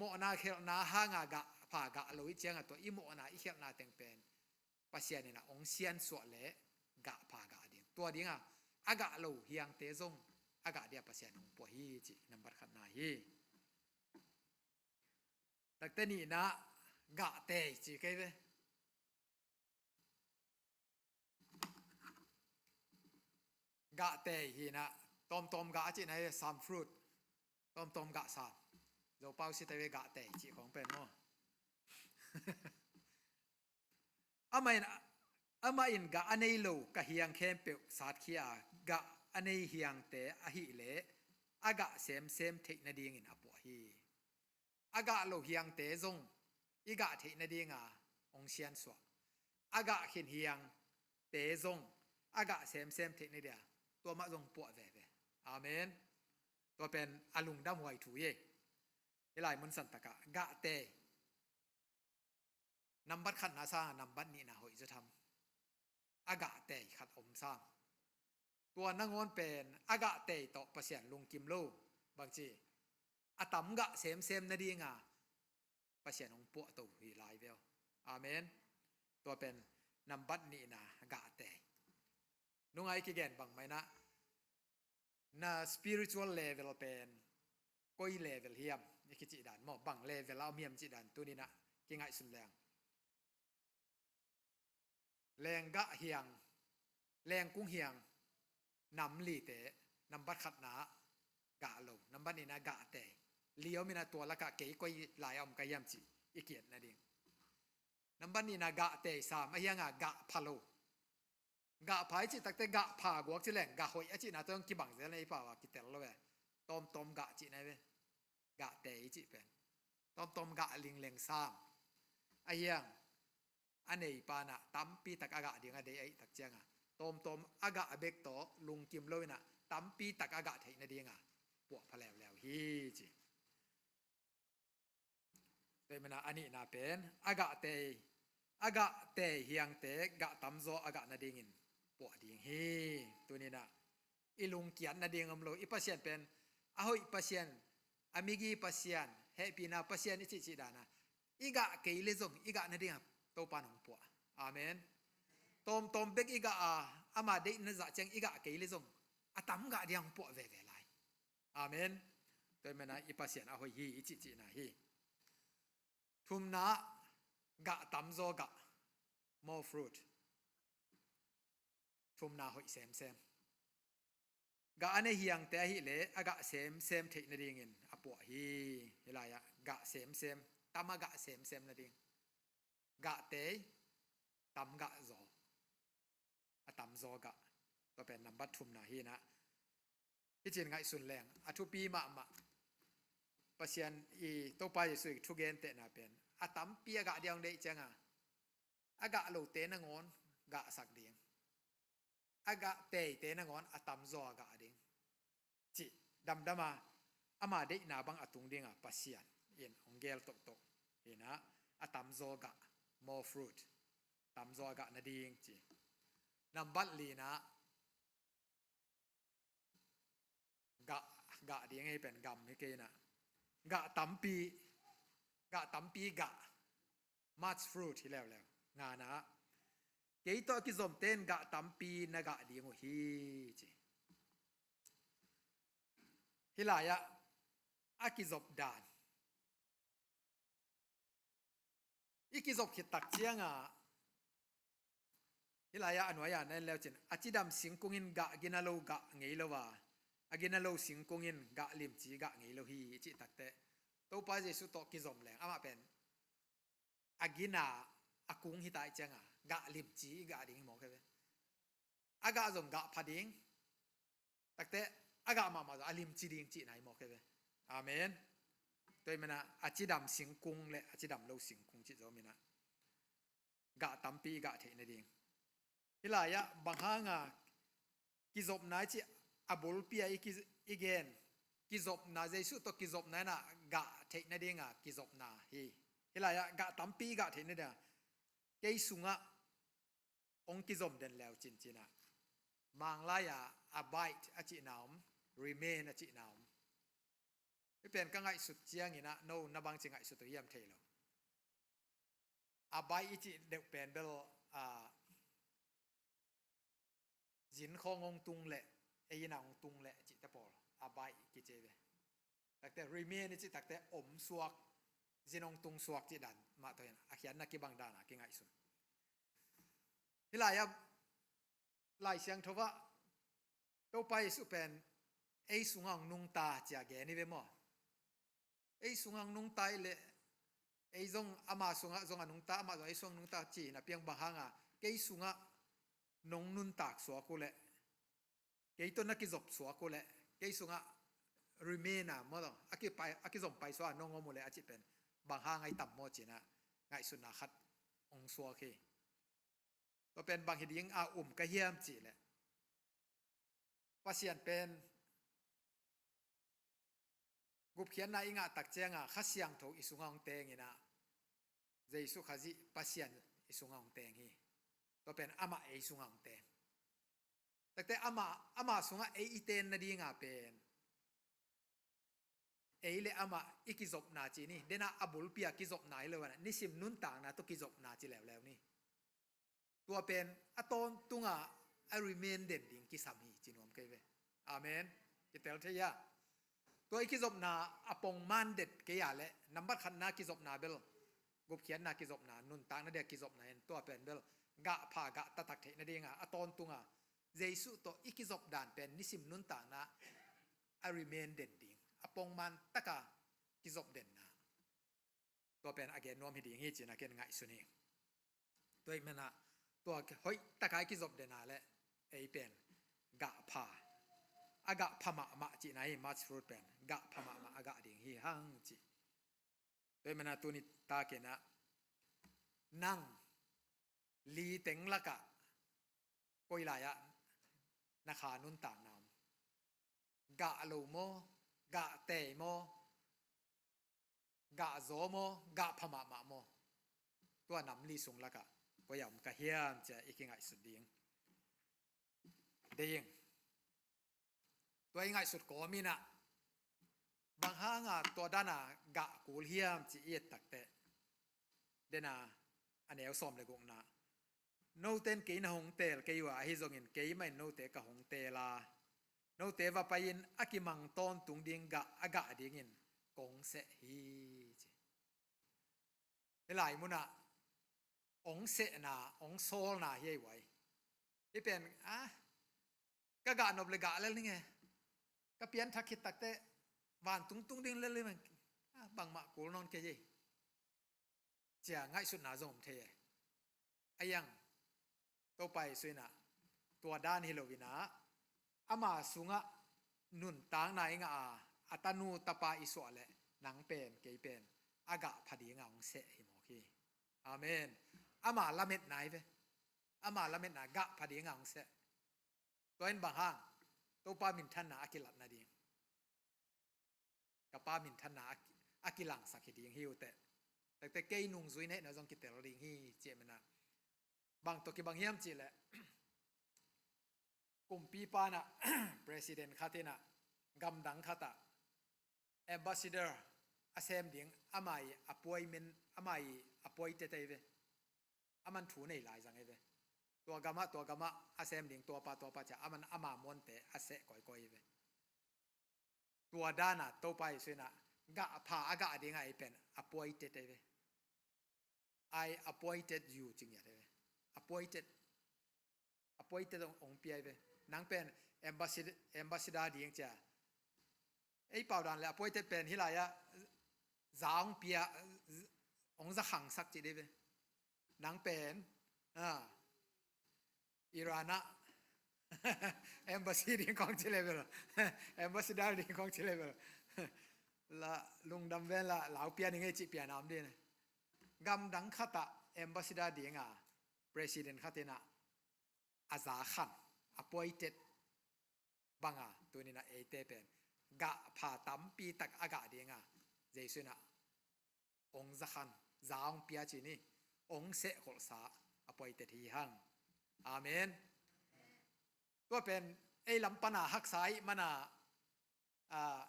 Mawhna khelhna hanga gah pha gah lo i cianga tua i mawhna i khelhna teng pen Pasian inah hong siansuah le gah pha gah ding. Tua dinga a gah lo hiangte zong a gah dia Pasian hong puah hi cih nambat khatna hi. Takte nihna, gah tei ci kei ve. Gah tei hi na, tawmtawm gah a cihna hi, some fruit. Tawmtawm gah sam. Zopau si te ve gah tei cih khong pen maw. Amah in, amah in gah a nei lo ka hiang khempeuh satkhia a, gah a nei hiangte ahih leh a gah semsem theih nadingin a puah hi. A gah lo hiangte zong i gah theih nadinga hong siansuah. A gah khin hiangte zong a gah semsem theih nadinga tua mah zong puah veve. Amen. Tua pen a lungdam huai thu hi. Hih lai mun santakah gah tei. Nambat khatna sanga nambat nihna hoih zaw tham. A gah tei khat om sam. Tua nangawn pen a gah tei tawh Pasian lungkim lo. Bangci a tam gah semsem nadinga Pasian hong puahto hi lai veu. Amen. Tua pen nambat nihna gah tei. Nungai kigen bang mah inah na spiritual level pen koi level hiam i kicih dan maw, bang level a om hiam cih dan tuninah kingaihsun leng. Lenggah hiang, lengkung hiang, nam lite, nambat khatna gah lo, nambat nihna gah tei. Li om inah tua lakah kei koi lai a om ka hiam cih i kiat nading. Nambat nihna gah tei sam, a hianga gah pha lo. Gah pha i cih takte gah pha guak ci leng gah hoih a cihna tawh kibang zel na i pau a kitel lo ve. Tawmtawm gah cihna i ve. Gah tei i cih pen tawmtawm gah lingleng sam. A hiang a nei panah tampi tak a gah ding a deih a ih tak cianga tawmtawm a gah a bek tawh lungkim lo inah tampi tak a gah theih nadinga puah pha leuleu hi ci. Tua i mana a nihna pen a gah tei, a gah tei hiangte gah tamzaw a gah nadingin puah ding hi. Tuninah i lungkiat nading om lo. I Pasian pen a hoih Pasian, a migi Pasian, hehpihna Pasian i cihcih dana i gah kei le zong i gah nadinga Topa nong puah. Amen. Tawmtawm bek i gah a, ama deihna zah ciang i gah kei le zong a tam gah diang puah veve lai. Amen. Tua i mana i Pasian a hoih hi i cihcihna hi. Thumna, gah tamzaw gah, more fruit. Thumna hoih semsem. Gah a nei hiangte ahih leh a gah semsem theih nadingin a puah hi. Hih lai-ah gah semsem, tam a gah semsem nading. Gah tei, tam gah zaw. A tamzaw gah. Tua pen nambat thumna hi inah. Hicin ngaihsun leng a thupi mahmah. Pasian i Topa Jesuh i thugentehna pen a tampi a gah diang deih cianga a gah lote nangawn gahsak ding. A gah teite nangawn a tamzaw a gah ding cih damdama ama deihna bang a tung dinga Pasian in hong gel tohtoh hi inah a tamzaw gah, more fruit. Tamzaw a gah nading ci. Nambat lina gah, gah ding hi pen gam hi kei inah. Gah tampi, gah tampi gah. Much fruit hi leuleu. Ngana, kei tawh a kizomte in gah tampi na gah ding uh hi ci. Hih lai-ah a kizop dan. I kizop khit tak cianga hih lai-ah a nuai-a na en leucin a cidam singkung in gah gina lo gah ngei lo a, a gina lo singkung in gah limci gah ngei lo hi i cih takteh Topa Jesuh tawh kizom leng amah pen a gina a kung hi ta i cianga gah limci i gah ding hi mawk hi ve. A gah zong gah pha ding. Takte a gah mahmah zaw a limci ding cihna hi mawk hi ve. Amen. Tua i mana a cidam singkung le a cidam lo singkung cih zaw mina gah tampi i gah theih nading. Hih lai-ah bang hanga kizopna i cih a bulpi a i ki, i gen kizopna, Jesuh tawh kizopna inah gah theih nadinga kizopna hi. Hih lai-ah gah tampi i gah theih nadinga kei sungah hong kizom den leu cincinah Manglai-a abide a cihna om, remain a cihna om. Hih pen ka ngaihsut cianginah no na bangci ngaihsut uh hiam thei lo. Abide i cih deuh pen bel a, zin khawng hong tung leh, ei ina hong tung leh cihte pawl abide kici ve. Takte remain i cih takte omsuak, zin hong tung suak cih dan mah tawh in a khiatna kibang dan a kingaihsun. Hih lai-ah Lai Siangtho ah Topa Jesuh pen ei sungah hong nungta ci-a gen hi ve maw? Ei sungah hong nungta hi leh ei zong ama sungah zong a nungta, amah zong ei sungah hong nungta ci-in a piang bang hanga kei sungah nong nuntak suak uh leh, kei tawh na kizop suak uh leh, kei sungah remain a maw, a kipai, a kizom paisuak a nong om uh leh a cih pen bang hang ahi tam maw ci-in a ngaihsutna khat hong suak hi. Tua pen bang hi ding a um ka hiam cih leh, Pasian pen gupkhiatna i ngah tak cianga Kha Siangtho i sungah hong teng in a, Jesuh Khazih Pasian i sungah hong teng hi. Tua pen amah ei sungah hong teng. Takte amah, ama sungah ei i ten nadinga pen ei le amah i kizopna ci ni, dena a bulpi a kizopna hi lo a, nisim nuntakna tawh kizopna ci leuleu ni. Tua pen a tawntunga a remain den ding kisam hi ci nuam kei ve. Amen. Kitel thei a. Tua i kizopna a pongman det kei a leh, nambat khatna kizopna bel gupkhiatna kizopna, nuntakna dia kizopna in, tua pen bel gah pha gah taktak theih nadinga a tawntunga Jesuh tawh i kizop dan pen nisim nuntakna a remain den ding, a pongman taka kizop denna. Tua pen a gen nuam hi ding hi ci-in a ken ngaihsun hi. Tua ahih manin a tua hoih taka i kizop dena leh ei pen gah pha, a gah pha mahmah cihna hi. March fruit pen gah pha mahmah a gah ding hi hang ci. Tua ahih manin a tuni takin a nang li teng lakah koi lai-ah na kha nuntakna om? Gah lo maw? Gah tei maw? Gah zaw maw? Gah pha mahmah maw? Tua nam li sung lakah koi a om ka hiam ci-a i kingaihsut ding. Dei ing. Tua i ngaihsut kawm in a, bang hanga tua dana gah kul hiam ci i et takteh, dena a neu sawm le gukna, note in kei na hong teel kei uh a, ahi zongin keimah in note ka hong teel a, note va pai-in a kimang tawntung ding gah a gah dingin kong seh hi ci. Hih lai munah hong sehna, hong sawlna hi ei uai. Hih pen, ah, ka gah nop le gah lel ning e. Ka pianthak khit takteh vantung tung ding lel ning e. Ah, bangmah kul nawn kei ei. Ci-a ngaihsutna zong om thei e. A iang Topa Jesuh in a tua dan hi lo in a, ama sungah nuntakna i ngah a, a tanu tapa i suah leh nang pen kei pen a gah pha dinga hong seh hi mawk hi. Amen. Ama lametna hi ve. Ama lametna gah pha dinga hong seh. Tua in bang hang? Topa minthanna a kilat nading. Ka Pa minthanna a, a kilangsak hi ding hi uh teh. Takte kei nungzui neihna zong kitel ding hi ci-a mena. Bang tawh kibang hiam cihleh, kumpipa in a, president khat in a, gamdang khatah ambassador a sem ding, ama i appointment, ama i appointed ahi ve. Aman thu nei lai zang ahi ve. Tua gamah, tua gamah a sem ding, tuapa, tuapa ci-a, aman ama muante a seh kawikawi ahi ve. Tua dana Topa Jesuh in a gah pha a gah dinga ei pen appointed ahi ve. I appointed you ci ngiat ahi ve. Appointed. Appointed hong, hong pia ahi ve. Nang pen ambassador, ambassador ding ci-a. Ei pau dan le appointed pen hih lai-ah za hong pia, hong za khangsak cih dih ve. Nang pen, ah, Iran ah embassy ding kong ci level, ambassador ding kong ci level. La lungdam ven la, lau pia ning ei cih pia nam ding. Gamdang khatah ambassador dinga president khat in a, a za khan, appointed banga, tuni in a eite pen gah pha tampi tak a gah dinga Jesuh in a hong za khan, za hong pia ci ni, hong sehkholhsa appointed hi hang. Amen. Tua pen ei lam pana haksa ahih mana, ah,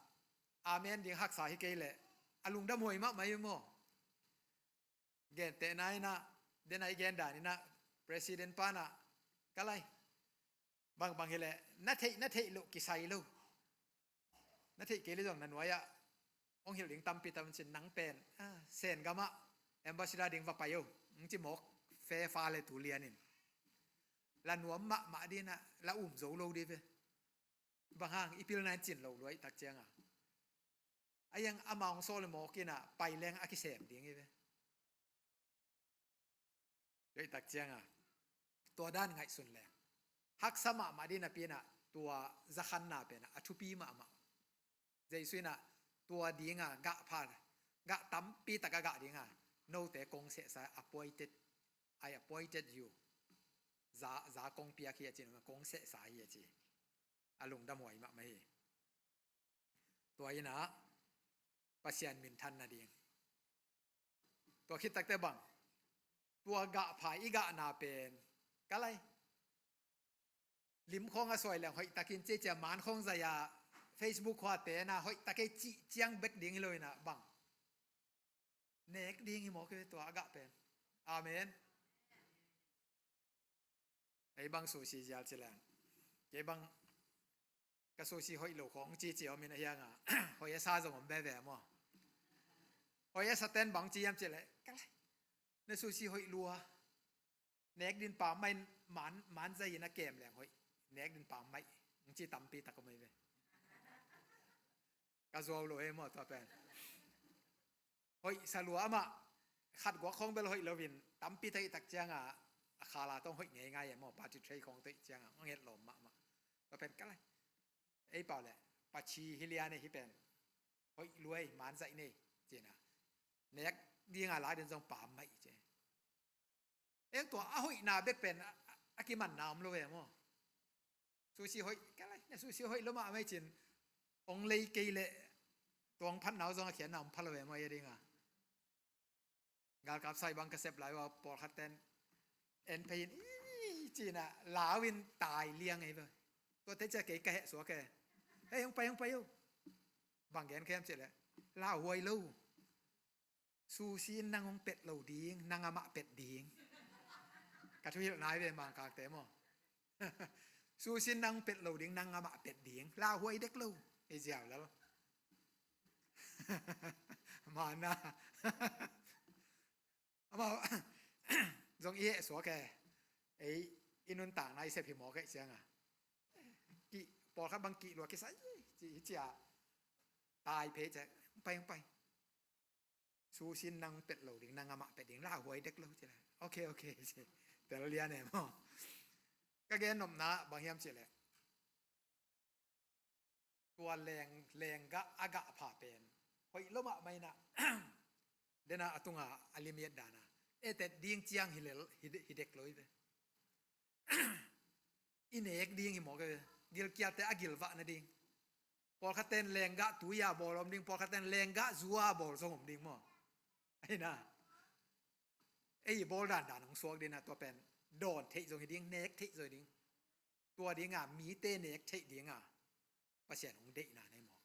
amen ding haksa hi kei leh a lungdam huai mahmah hi maw? Gentehna in a, dena i gen dan in a, president pa in a, ka lai, bangbang hileh na theih, na theih loh kisai lo. Na theih kei leh zong na nuai-ah hong hilh ding tampi tam cin nang pen, ah, Sen gamah ambassador ding va pai o, hong ci mawk fe fa le tu lianin. La nuam mahmah dinah, la um zo lo di ve. Bang hang i pilna in cin lo luai tak cianga. A yang amah hong sawl mawk inah pai leng a kisem ding hi ve. Luai tak cianga. Tua dan ngaihsun leng. Haksa mahmah dinah pinah tua zakhanna penah a thupi mahmah. Jesu inah tua dinga gah pha, gah tampi taka gah dinga note kong sehsa, appointed, I appointed you. Za, za kong piak hi a ci, kong sehsa hi a ci. A lungdam huai mahmah hi. Tua inah Pasian minthan nading. Tua khit takte bang. Tua gah pha i gahna pen. Ka lai. Lim khawng a suai leng hoih takin ciacia man khawng zai-a Facebook khuate na hoih takei cih ciang bek ding hi lo inah bang. Nek ding hi mawk hi ve tua a gah pen. Amen. Ei bang susi zial ci leng. Kei bang ka susi hoih lo khawng cici om in a hianga. Hoih a sa zong om veve maw. Hoih a sa ten bang ci hiam ci leh. Ka lai. Na susi hoih lua. Nek din pam mai man, man zai in a kem leng hoih. Nek din pam mai. Ng ci tampi tak om hi ve. Ka zuau lo he maw tua pen. Hoih sa lua amah khat guak khawng bel hoih loin tampi tak i tak cianga a khala tawng hoih ngei ngai e maw, party tray khawng tawh i cianga a nget lawm mahmah. Tua pen ka lai. Ei pau le pachi hi lian e hi pen. Hoih luai man zaih nei cina. Nek dinga la din zong pam mai ci. Eng tua a hoihna bek pen a, a, a kimanna om lo ve maw? Susi hoih, ka lai, na susi hoih lo mah mai cin. Ong lei kei leh tuang phatna uh zong a khianna om pha lo ve maw, a dinga. Galkap sai bang ka sep lai ua pawlkhat ten en phei in, ii, cina, lau in tai liang ei ve. Tua te cia kei ka heh suak e. Hei, hong pai, hong pai uh. Bang gen khem ci leh. Lau huai lo. Susi in nang hong pet lo ding, nang amah pet ding. Ka thuhilh nai ve Mangkangte maw. Susi in nang pet lo ding, nang amah pet ding. Lauhuai dek lo. Ei ziau lal. Mana. Amau. Zong i heh suak e. Ei, i nuntakna i sep hi mawk e cianga. Ki, pawlkhat bang kih lua kisa, i, ci, i cia. Tai phei cek. Pai, pai. Susi in nang pet lo ding, nang amah pet ding, lauhuai dek lo ci le. Ok, ok, ci. Tel lian e maw. Ka gen nopna bang hiam ci le. Tua leng, lenggah a gah pha pen. Hoih lo mahmah inah. Dena a tunga a limit dana. Etet ding ciang hi lel, hi de-, hi dek lo hi ve. I nek ding hi mawk e. Gilkialte a gilvah nading. Pawlkhat ten lenggah tui-a bawl om ding, pawlkhat ten lenggah zu-a bawl zong om ding maw. Ahi na. Ei bawl dandan hong suak ding a tua pen. Dawn theih zong hi ding, nek theih zong hi ding. Tua dinga, mite nek theih dinga. Pasian hong deihna nei mawk.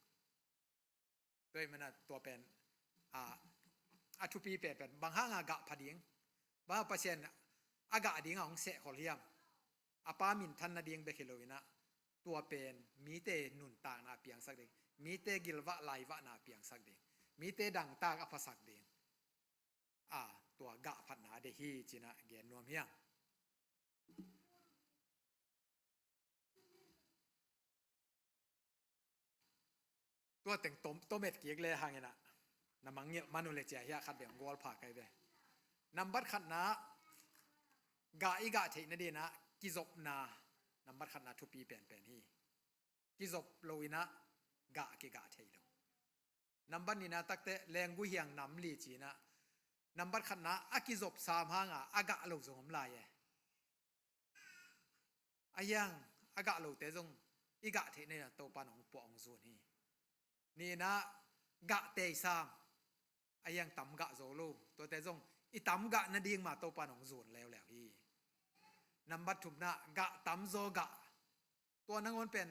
Tua ahih manin tua pen, a, a thupi penpen, bang hanga gah pha ding, bang hanga Pasian a gah dinga hong sehkhol hiam. A pa minthan nading bek hi lo inah, tua pen mite nuntakna a piangsak ding, mite gilvah laivahna a piangsak ding, mite dangtak a phasak ding. A, tua gah phatna a deih hi cinah gen nuam hiam. Tua teng tom, tomet kik le hang inah. Na mangngilh man uh le cia hiah khat beng gual pha kai ve. Nambat khatna gah i gah theih nadinah kizopna. Nambat khatna thupi penpen hi. Kizop lo inah gah kigah thei lo. Nambat nihna takte lenggui hiang nam li cinah. Nambat khatna a kizop sam hanga a gah lo zong om lai e. A hiang, a gah lote zong, i gah theih nadinah Topa nong puah hong zun hi. Nihna, gah tei sam. A hiang tam gah zo lo. Tuate zong, i tam gah nading ma Topa nong zun leuleu hi. Nambat thumna, gah tam zaw gah. Tua nangawn pen,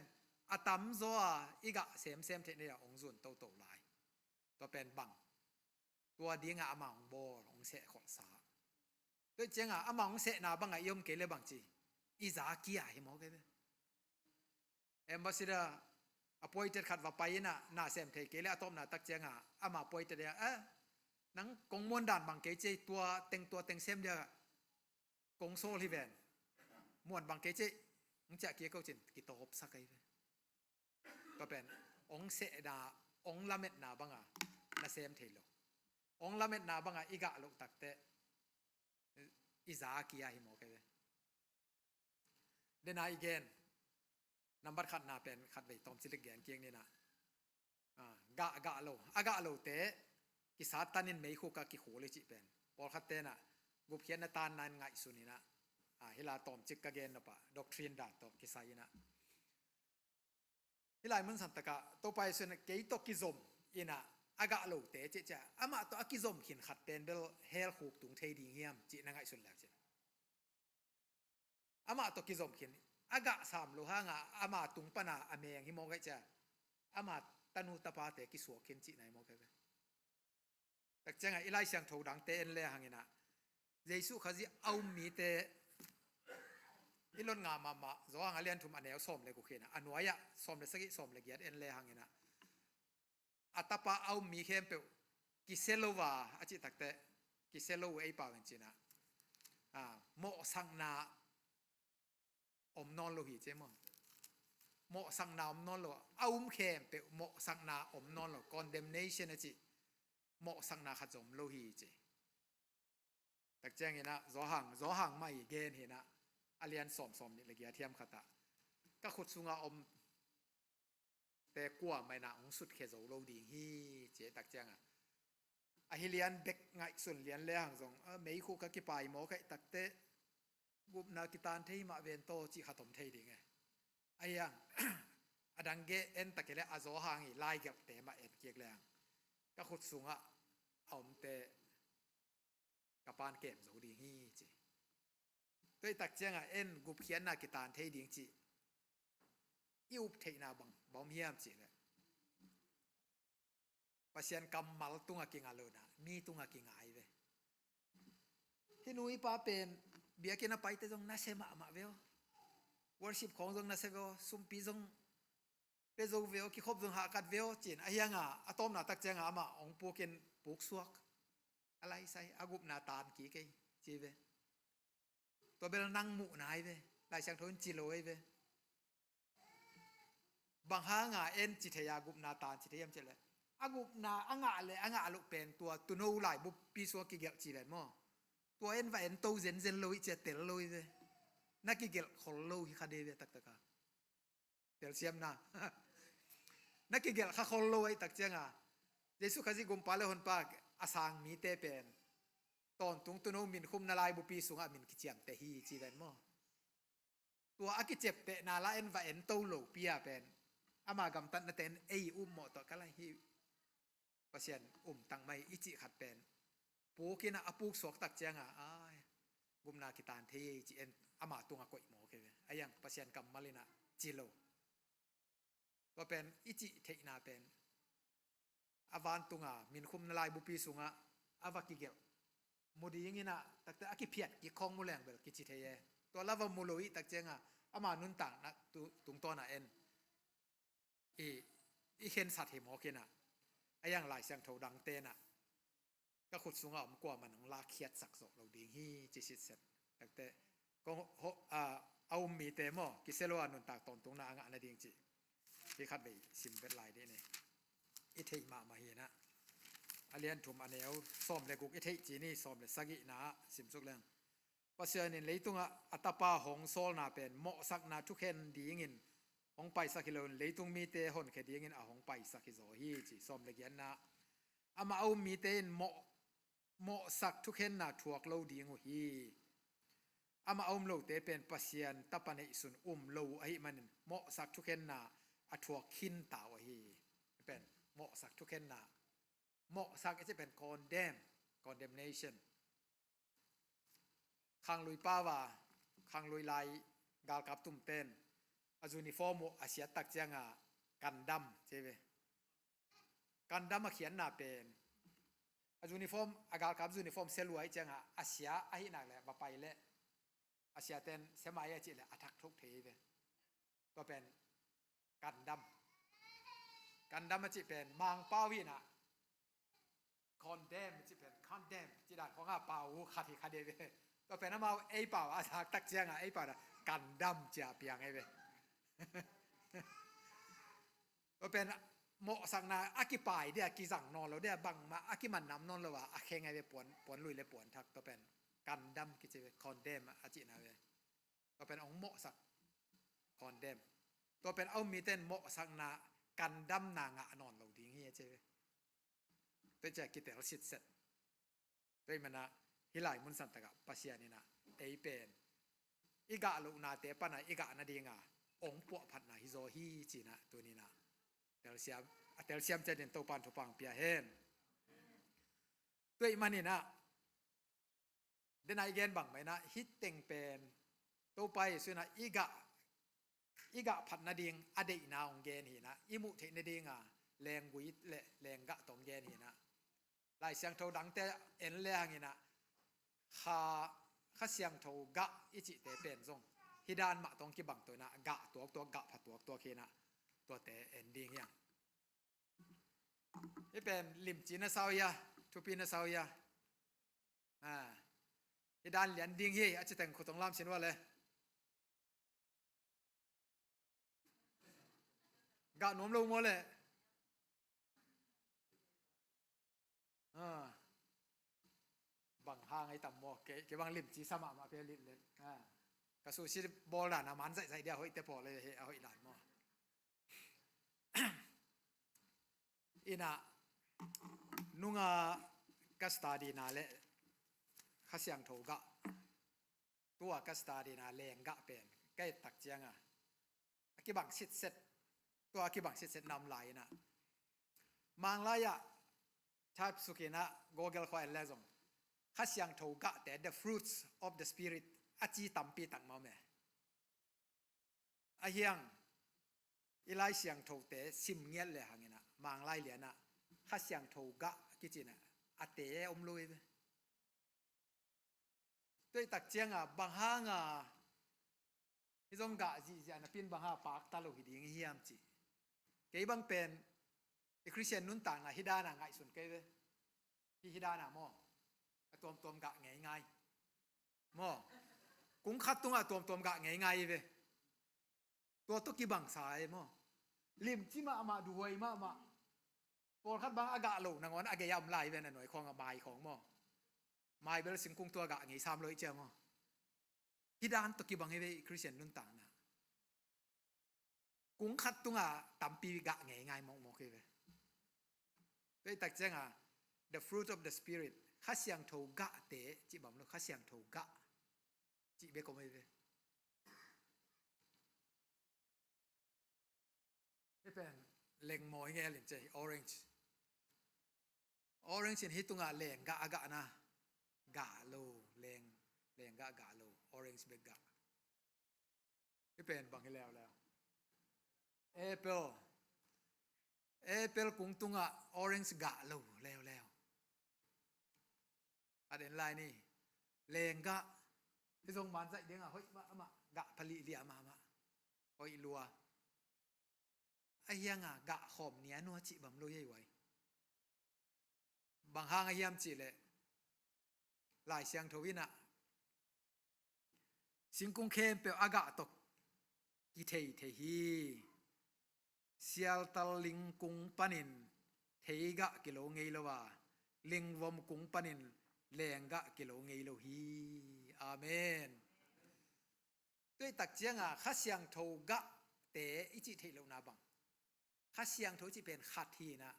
a tam zaw a, i gah semsem theih nadinah hong zun toto lai. Tua pen bang. Tua dinga ama hong bawl, hong sehkholhsa. Tua cianga ama hong sehna banga i om kei le bang ci. I za kia hi mawk e ve. Ambassador A puaitet khat va pai in ah na sem thei kei le a tawpna tak ciangah ama puaitet ah, "Eh, nang kong muan dan bang kei cei, tua teng tua teng sem dia kong sawl hi ven. Muan bang kei cei," hong ciah kik ko cin kitawpsak ahi ve. Tua pen ong sehna, ong lametna banga na sem thei lo. Ong lametna banga i gah loh takteh i za a kia hi mawk ahi ve. Dena i gen nambat khatna pen khatvei tawmcik lek gen kik ni nah. Ah, gah, gah lo, a gah lote kisat tanin meikhuk ah kikhul i cih pen pawlkhat tenah gupkhiatna tanna in ngaihsun inah, ah, hila tawmcik ka gen nopah doctrine dan tawh kisai inah, hih lai mun santakah Topa Jesu in kei tawh kizom inah a gah lote cihcia, amah tawh a kizom khin khat pen bel hell khuk tung thei ding hiam cih na ngaihsun lek cin. Amah tawh kizom khin, a gah sam lo hanga ama tung pana a meng hi mawk ahi cia, ama tanu tapate kisuak khin cihna hi mawk ahi ve. Tak ciangah i Lai Siangtho dangte en le hanginah Jesuh Khazih a um mite i lot ngah mahmah Johan a lian thum a neu sawm le guk hinah, a nuai-ah sawm le sagih, sawm le giat en le hanginah, a tapa a um mi khempeuh kisia lo a, a cih takteh kisia lo uh ei pau in cinah, ah, mawhsakna om nawn lo hi ci maw? Mawhsakna om nawn lo, a um khempeuh mawhsakna om nawn lo, condemnation a cih mawhsakna khat zong om lo hi ci. Tak cianginah Zawhang, Zawhang mah i gen hinah, a lian sawm, sawm nih le giat hiam khatah, ka khut sunga om te kuamah inah hong sutkhia zo lo ding hi ci. Tak cianga ahi lian bek ngaihsun lian le hang zong, a, meikhuk ka kipai maw kaih takteh gupna kitan thei mah ven taw cih khat om thei ding e. Ahi hang a dang geh en takileh a Zawhang i laigelhte mah en kik le hang ka khut sungah a omte ka pan kem zo ding hi ci. Tua i tak ciangah en gupkhiatna kitan thei ding cih i up theihna bang, bang om hiam cihleh Pasian kammal tungah kinga lo nah mi tungah kinga hi ve. Hih nu hih pa pen biakinn a paite zong nasia mahmah ve aw. Worship khawng zong nasia ve aw. Sumpi zong pia zo ve aw, kikhop zong hahkat ve aw ci-in ahi hanga a tawpna tak cianga amah hong pukin puksuak, a laisai, a gupna tan kik ei ci ve. Tua bel nang muhna hi ve. Lai Siangtho in ci lo hi ve. Bang hanga en ci thei a gupna tan ci thei hiam cihleh a gupna a ngah le a ngah loh pen tua tuuno laibupi sungah kigelh ci ven maw? Tua en va en to zenzen lo hi cia tel lo hi ve. Na kigelh khol lo hi kha de ve taktaka. Telsiamna. Na kigelh kha khol lo ahi tak cianga Jesuh Khazih gumpa le honpa a sang mite pen tawntung tuuno minkhumna laibupi sungah min kiciamteh hi ci ven maw? Tua a kiciaptehna la en va en to lopi a pen ama gamtatnate in ei upmawh tawh ka lai hi. Pasian um tangmai i cih khat pen pukinah a puksuak tak cianga ai gupna kitan thei ei ci en ama tungah koih mawk hi ve. Ahi hang Pasian kammal inah ci lo. Tua pen i cih theihna pen a vantunga minkhumna laibupi sungah a va kigelh mu dinginah takte a kiphiat kik khawng mu leng bel kici thei e. Tua la va mu lo i tak cianga ama nuntakna tu, tungtawnah en i, i khensat hi mawkinah ahi hang Lai Siangtho dangte inah ka khut sungah om kuamah nong lakkhiatsak zawh lo ding hi ci sitset. Takte kong ho, a, a um mite maw kisia lo a nuntak tawntungna a ngah nading cih hih khatvei sim vet lai dih ni. I theih mahmah hinah a lian thum a neu sawm le guk i theih ci ni, sawm le sagihna ah simsuk leng Pasian in leitungah a tapa hong sawlna pen mawhsakna thukhen dingin hong paisak hi loin leitung mite honkhia dingin a hong paisak hi zaw hi ci. Sawm le giatna, amah a um mite in mawh, mawhsak thukhenna thuak lo ding uh hi. Amah a um lote pen Pasian tapa neihsun um lo uh ahih manin mawhsak thukhenna a thuak khinta uh ahi. Pen mawhsak thukhenna, mawhsak i cih pen condemn, condemnation. Khanglui pau a, khanglui lai galkap tumten a uniform uh a siat tak cianga kandam ci ve. Kandam a khiatna pen a uniform, a galkap uniform sia lua i cianga a sia ahih nak leh va pai leh a siaten sia mai a cih leh a thak thuk thei ve. Tua pen kandam. Kandam a cih pen Mangpau hi na, condemn a cih pen condemn ci dan khong a pau uh khat hi kha ding ve. Tua pen amau ei pau a zak tak ciang a ei pau na kandam ci a piang ei ve. Tua pen mawhsakna a kipai dia kizang nawn lo dia bangmah a kiman nam nawn lo a a kheng ei ve, puan, puan lui le puan thak. Tua pen kandam kici ve, condemn a cihna ve. Tua pen hong mawhsak, condemn. Tua pen a um mite in mawhsakna kandamna ngah nawn lo ding hi a ci ve. Tua ciah kitel sitset. Tua ahih manin ah hih lai mun santak ah Pasian in ah ei pen i gah lohnate pan ah i gah nading a hong puahphatna hi zaw hi ci-in ah tuni-in ah telsiam, a telsiam ciat in Topa'n thupha hong pia hen. Tua ahih manin ah, den a i gen bang mah in ah hih teng pen Topa Jesuh in ah i gah, i gah phat nading a deihna hong gen hi in ah, i muh theih nading a lenggui le lenggah tawh hong gen hi in ah, Lai Siangtho dangte en le hang in ah, Kha, Kha Siangtho gah i cihte pen zong hih dan mah tawh hong kibang to in ah, gah tuaktuak, gah pha tuaktuak hi in ah, tuate en ding hi hang. Hih pen limci na sa uh hia, thupi na sa uh hia? Ah, hih dan lian ding hi a ci teng khut hong lam sin uh a le. Gah nuam lo maw le? Ah, bang hang ei tam maw? Kei, kei bang limci sa mahmah pia lit le. Ah, ka sushi bawl dan a man zaihzaih dia hoih te pawl le he a hoih dan maw? In ah, nung a ka study na le Kha Siangtho gah, tua ka study na lenggah pen ka et tak ciang a, a kibang sitset, tua a kibang sitset na om lai in ah, Manglai ah type suk in ah Google khawng en le zong Kha Siangtho gahte, the fruits of the Spirit a ci tampi tak mah om e. Ahi hang i Lai Siangthote sim ngiat le hang in ah, Manglai lian ah Kha Siangtho gah kici in ah a te om lo hi ve. Tua ahih tak ciang a bang hang a hih zong gah zihziah napi in bang hang a pakta lo hi ding i hiam cih. Kei bang pen i Khristian nuntakna hih dan a ngaihsun kei ve. Hih, hih dan a maw, a tuamtuam gah ngeingai maw? Kung khat tungah a tuamtuam gah ngeingai hi ve. Tua tawh kibang sa hi maw? Limci mahmah, duhuai mahmah. Pawlkhat bang a gah lo nangawn a gei a om lai hi ve, na nuai khawng a mai khawng maw? Mai bel singkung tua gah ngei sam lo i cia maw? Hih dan tawh kibang hi ve i Khristian nuntakna. Kung khat tungah tampi gah ngeingai mawkmawk hi ve. Tua ahih tak ciang a, the fruit of the Spirit, Kha Siangtho gahte cih bang lo, Kha Siangtho gah cih bek om hi ve. Hih pen lengmaw hi ngel in ci, orange. Orange in hih tungah lenggah a gahna, gah lo, leng, lenggah gah lo, orange bek gah. Hih pen bang hi leuleu? Apple. Apple kung tungah orange gah lo leuleu. A den lai ni. Lenggah. Hih zong man zaih ding a hoih mahmah, gah pha lihliah mahmah. Hoih lua. Ahi hang a gah khawm nia nua cih bang lo hi ei uai. Bang hang a hiam cih leh Lai Siangtho in ah singkung khempeuh a gah tawh kithei thei hi. Sialtal lingkung panin thei gah kilo ngei lo a, lingvom kung panin leng gah kilo ngei lo hi. Amen. Tua ahih tak ciang a Kha Siangtho gahte i cih theih lohna bang, Kha Siangtho i cih pen khat hi in ah,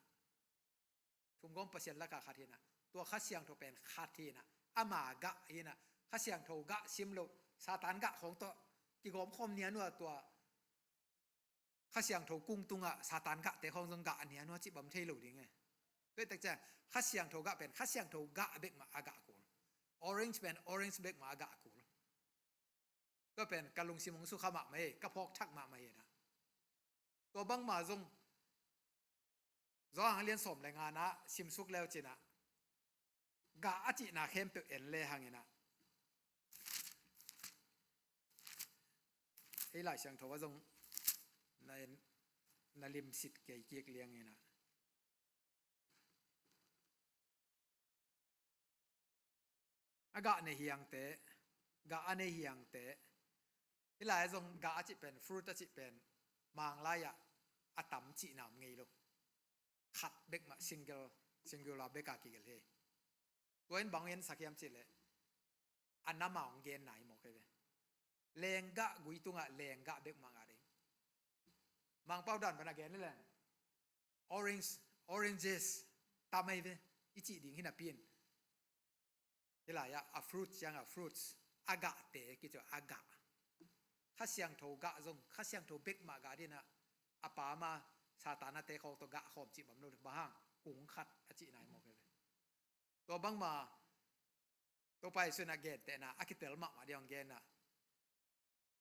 thumgawm Pasian lakah khat hi in ah, tua Kha Siangtho pen khat hi in ah, ama gah hi in ah, Kha Siangtho gah sim loh, Satan gah khawng tawh kigawm khawm nia nua, tua Kha Siangtho kung tungah Satan gahte khawng zong gah a nia nua cih bang thei lo ding e. Tua ahih tak ciang Kha Siangtho gah pen Kha Siangtho gah bek mah a gah kul. Orange pen orange bek mah a gah kul. Tua pen ka lungsim hong sukha mahmah hi, ka phawk thak mahmah hi in ah. Tua bangmah zong Johan a lian sawm le nga na simsuk leu cin ah, gah a cihna khempeuh en le hang in ah, ei Lai Siangtho ah zong na en, na limsit kei kik liang inah, a gah nei hiangte, gah a nei hiangte, hih lai-ah zong gah a cih pen, fruit a cih pen, Manglai-ah a tam cihna om ngei lo. Khat bek mah, single, singular bek a kigelh hi. Tua in bang en sak hiam cih leh, a nam a hong genna hi mawk hi ve. Lenggah gui tungah lenggah bek mah gah ding. Mangpau dan pan a gen leh leng, orange, oranges tam ahi ve, i cih ding hi napi in, hih lai-ah a fruit ciangah fruits, a gahte kici a gah. Kha Siangtho gah zong, Kha Siangtho bek mah gah ding inah, a pa mah Satan a te khawng tawh gah khawm cih bang lo, bang hang, kung khat a cihna hi mawk hi ve. Tua bangmah Topa Jesu in a gentehna a kitel mahmah ding hong gen inah,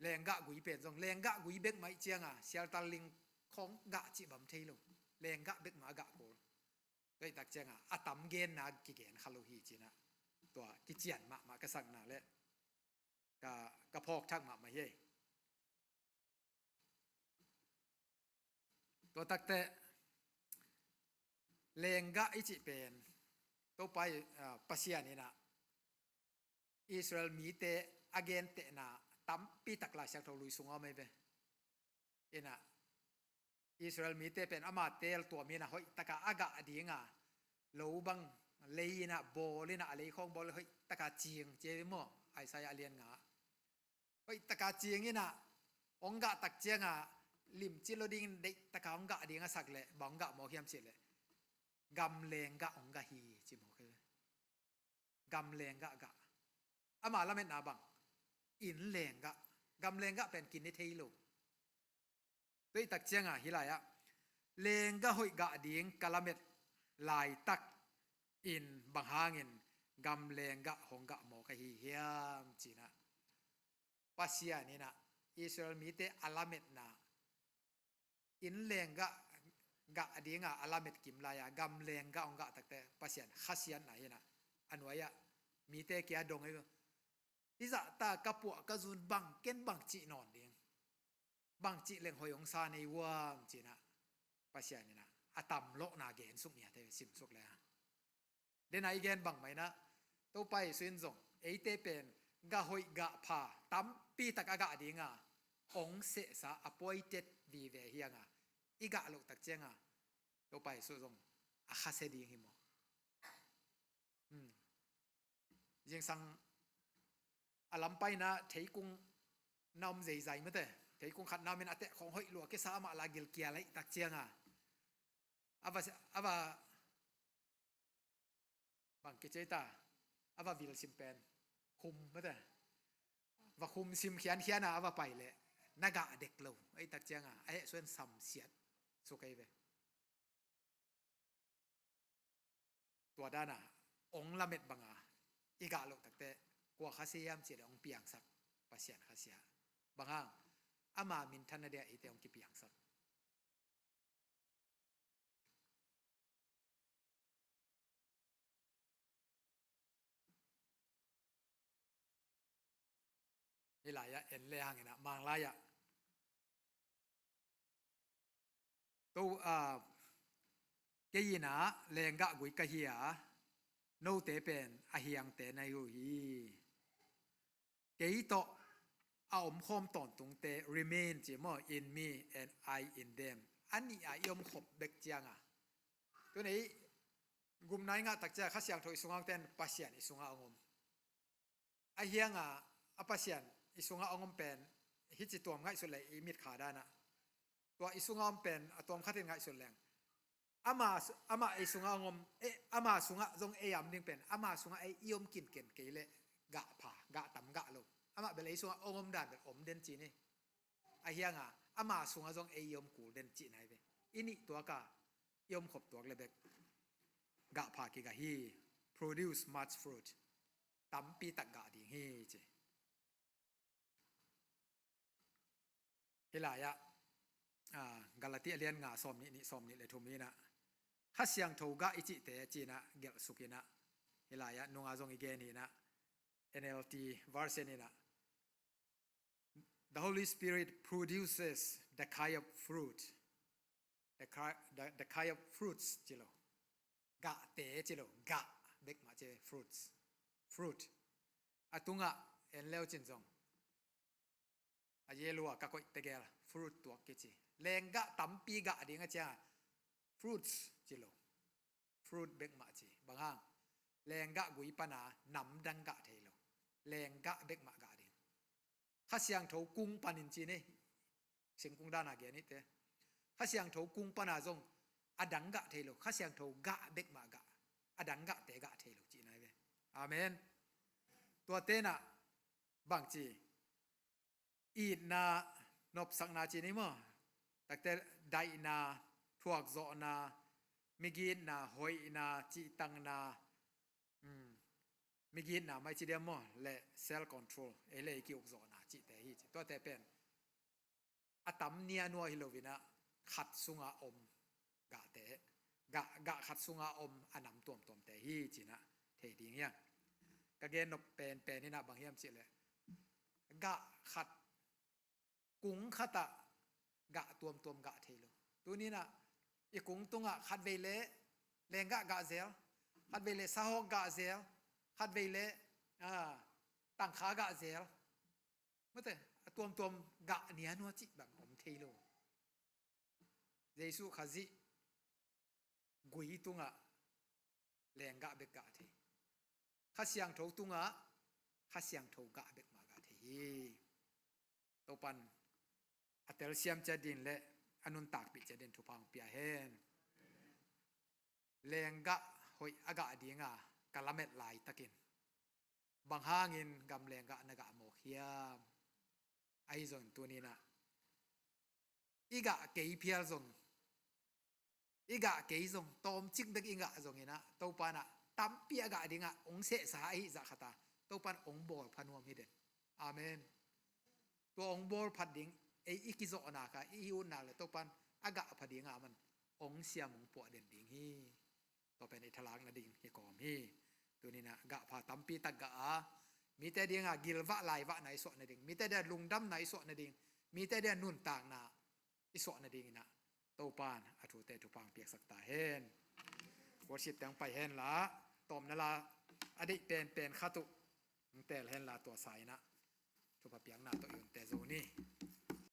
lenggah gui pen zong, lenggah gui bek mah ih ciangah sialtal ling khawng gah cih bang thei lo. Lenggah bek mah a gah kul. Tua ih tak ciangah a tam genna kigen kha lo hi ci inah, tua kician mahmah ka sakna leh ka, ka phawk thak mahmah hi. Tua takteh lenggah i cih pen, Topa i, ah, Pasian inah Israel mite a gentehna tampi tak Lai Siangtho lui sungah om ahi ve. Inah Israel mite pen ama teel tuam inah hoih taka a gah dinga, lo bang lei inah bawl inah, a lei khawng bawl hoih taka cing ci hi maw, Isaiah a lian nga. Hoih taka cing inah hong gah tak cianga limci lo dingin deih taka hong gah ding a sak leh, bang hong gah mawk hiam cih leh, gamleng gah hong gah hi ci mawk hi. Gamleng gah gah. Ama lametna bang, inn leng gah. Gamleng gah pen kin i thei lo. Tua ih tak ciangah hih lai-ah, lenggah hoih gah ding ka lamet laitak in bang hangin gamleng gah hong gah mawk ahi hiam ci inah, Pasian inah Israel mite a lametna, inn leng gah, gah dinga a lamet kim lai-a gamleng gah hong gah takteh Pasian khasiatna hi inah, a nuai-ah mite kia dong ahi. Hih zahta ka puah ka zun bang, ken bang cih nawn ding, bang cih leng hoih hong sa nei uam ci inah, Pasian inah a tam lawhna gen suk ni a te, sim suk le a. Dena i gen bangmah inah, Topa Jesu in zong eite pen gah hoih gah pha tampi tak a gah dinga hong sehsa, appointed vive hi inga, i gah loh tak cianga Topa Jesu zong a khasia ding hi maw? Hmm. Zingsang a lampai inah theikung na om zeizai mate. Theikung khat na om in a teh khawng hoih lua kisa, amah la gilkial ahih tak cianga, a va, a va, bang kici ta, a va vil sim pen, khum mate. Va khum sim khiankhian a, a va pai leh na gah dek lo ahih tak cianga a heh suan samsiat suk ahi ve. Tua dana hong lamet banga i gah loh takteh, kua khasia hiam cih leh hong piangsak Pasian khasia. Bang hang, ama minthanna dia eite hong kipiangsak. Hih lai-ah en le hang inah, Manglai-ah, to, ah, kei inah lenggah gui ka hi a, note pen a hiangte na hi uh hi. Kei tawh a omkhawm tawntungte, remain ci maw, in me and I in them. A nih a i omkhop bek cianga, tuni gupna i ngah tak cianga Kha Siangtho i sungah om, ten Pasian i sungah hong om. A hianga a Pasian i sungah hong om pen, hici tuam ngaihsut leh i mitkha dana, tua i sungah om pen a tuam khatin ngaihsut leng, ama, ama ei sungah hong om, eh, ama sungah zong ei a om ding pen, ama sungah ei i om kinken kei leh gah pha, gah tam gah lo. Amah bel ei sungah hong om dan bel om den ci ni. A hianga ama sungah zong ei i om kul den cihna hi ve. I nih tuaka i omkhop tuak le bek gah pha kigah hi. Produce much fruit. Tampi tak gah ding hi ci. Hih lai-ah, ah, Galati a lian nga, sawm nih nih, sawm nih le thum inah, Kha Siangtho gah i cihte ci inah gelh suk inah, hih lai-ah nunga zong i gen hi inah, N L T version inah, "The Holy Spirit produces the kind of fruit The kind, the, the kind of fruits ci lo. Gahte ci lo. Gah bek mah ci, fruits. Fruit. A tungah en leu cin zong a yellow a ka koih tegel fruit tuak kici. Lenggah tampi gah ding a ciang fruits ci lo. Fruit bek mah ci. Bang hang? Lenggah gui pana namdang gah thei lo. Lenggah bek mah gah ding. Kha Siangtho kung panin ci ni. Singkung dana gen ite. Kha Siangtho kung pana zong a dang gah thei lo. Kha Siangtho gah bek mah gah. A dang gahte gah thei lo cihna hi ve. Amen. Tua tenah bang ci? Itna, nopsakna ci ni maw? Takte daihna, thuakzawhna, migitna, hoihna, cihtangna, um, migitna mai ci diam maw? Le self control, ei le ei ki-ukzawhna cihte hi ci. Tuate pen a tam nianua hi loinah khat sunga om gahte, gah, gah khat sunga om a nam tuamtuamte hi cinah thei ding hiam? Ka gen nop penpen inah bang hiam cihleh gah khat, kung khatah gah tuamtuam gah thei lo. Tuninah i kung tungah khatvei le lenggah gah zel, khatvei le sahawk gah zel, khatvei le, ah, tangkha gah zel. Mate, a tuamtuam gah nianua cih bang om thei lo. Jesuh Khazih gui tungah lenggah bek gah thei. Kha Siangtho tungah Kha Siangtho gah bek mah gah thei hi. Topan a telsiam ciat din le a nuntakpih ciat din thupha hong pia hen. Lenggah hoih a gah dinga ka lamet laitakin bang hangin gam lenggah na gah mawk hiam? Ahi zongin tuninah i gah kei phial zong, i gah kei zong, tawmcik bek i gah zonginah Topanah tampi a gah dingah hong sehsa ahi zah khata Topan hong bawl pha nuam hi den. Amen. Tua hong bawl phat ding ei i kizawhna kha i utna le Topan a gah pha dinga man hong siam hong puah den ding hi. Tua pen i thalak nading hi kawm hi. Tuninah gahpha tampi tak gah a mite dinga gilvah laivahna i suah nading, mite dinga lungdamna i suah nading, mite dinga nuntakna i suah nadinginah Topan a thute thupha hong piaksak ta hen. Worship teng pai henla, tawmna la a deih penpen khat uh hong teel henla, tua sa inah thupha piakna tawh i unte zo ni.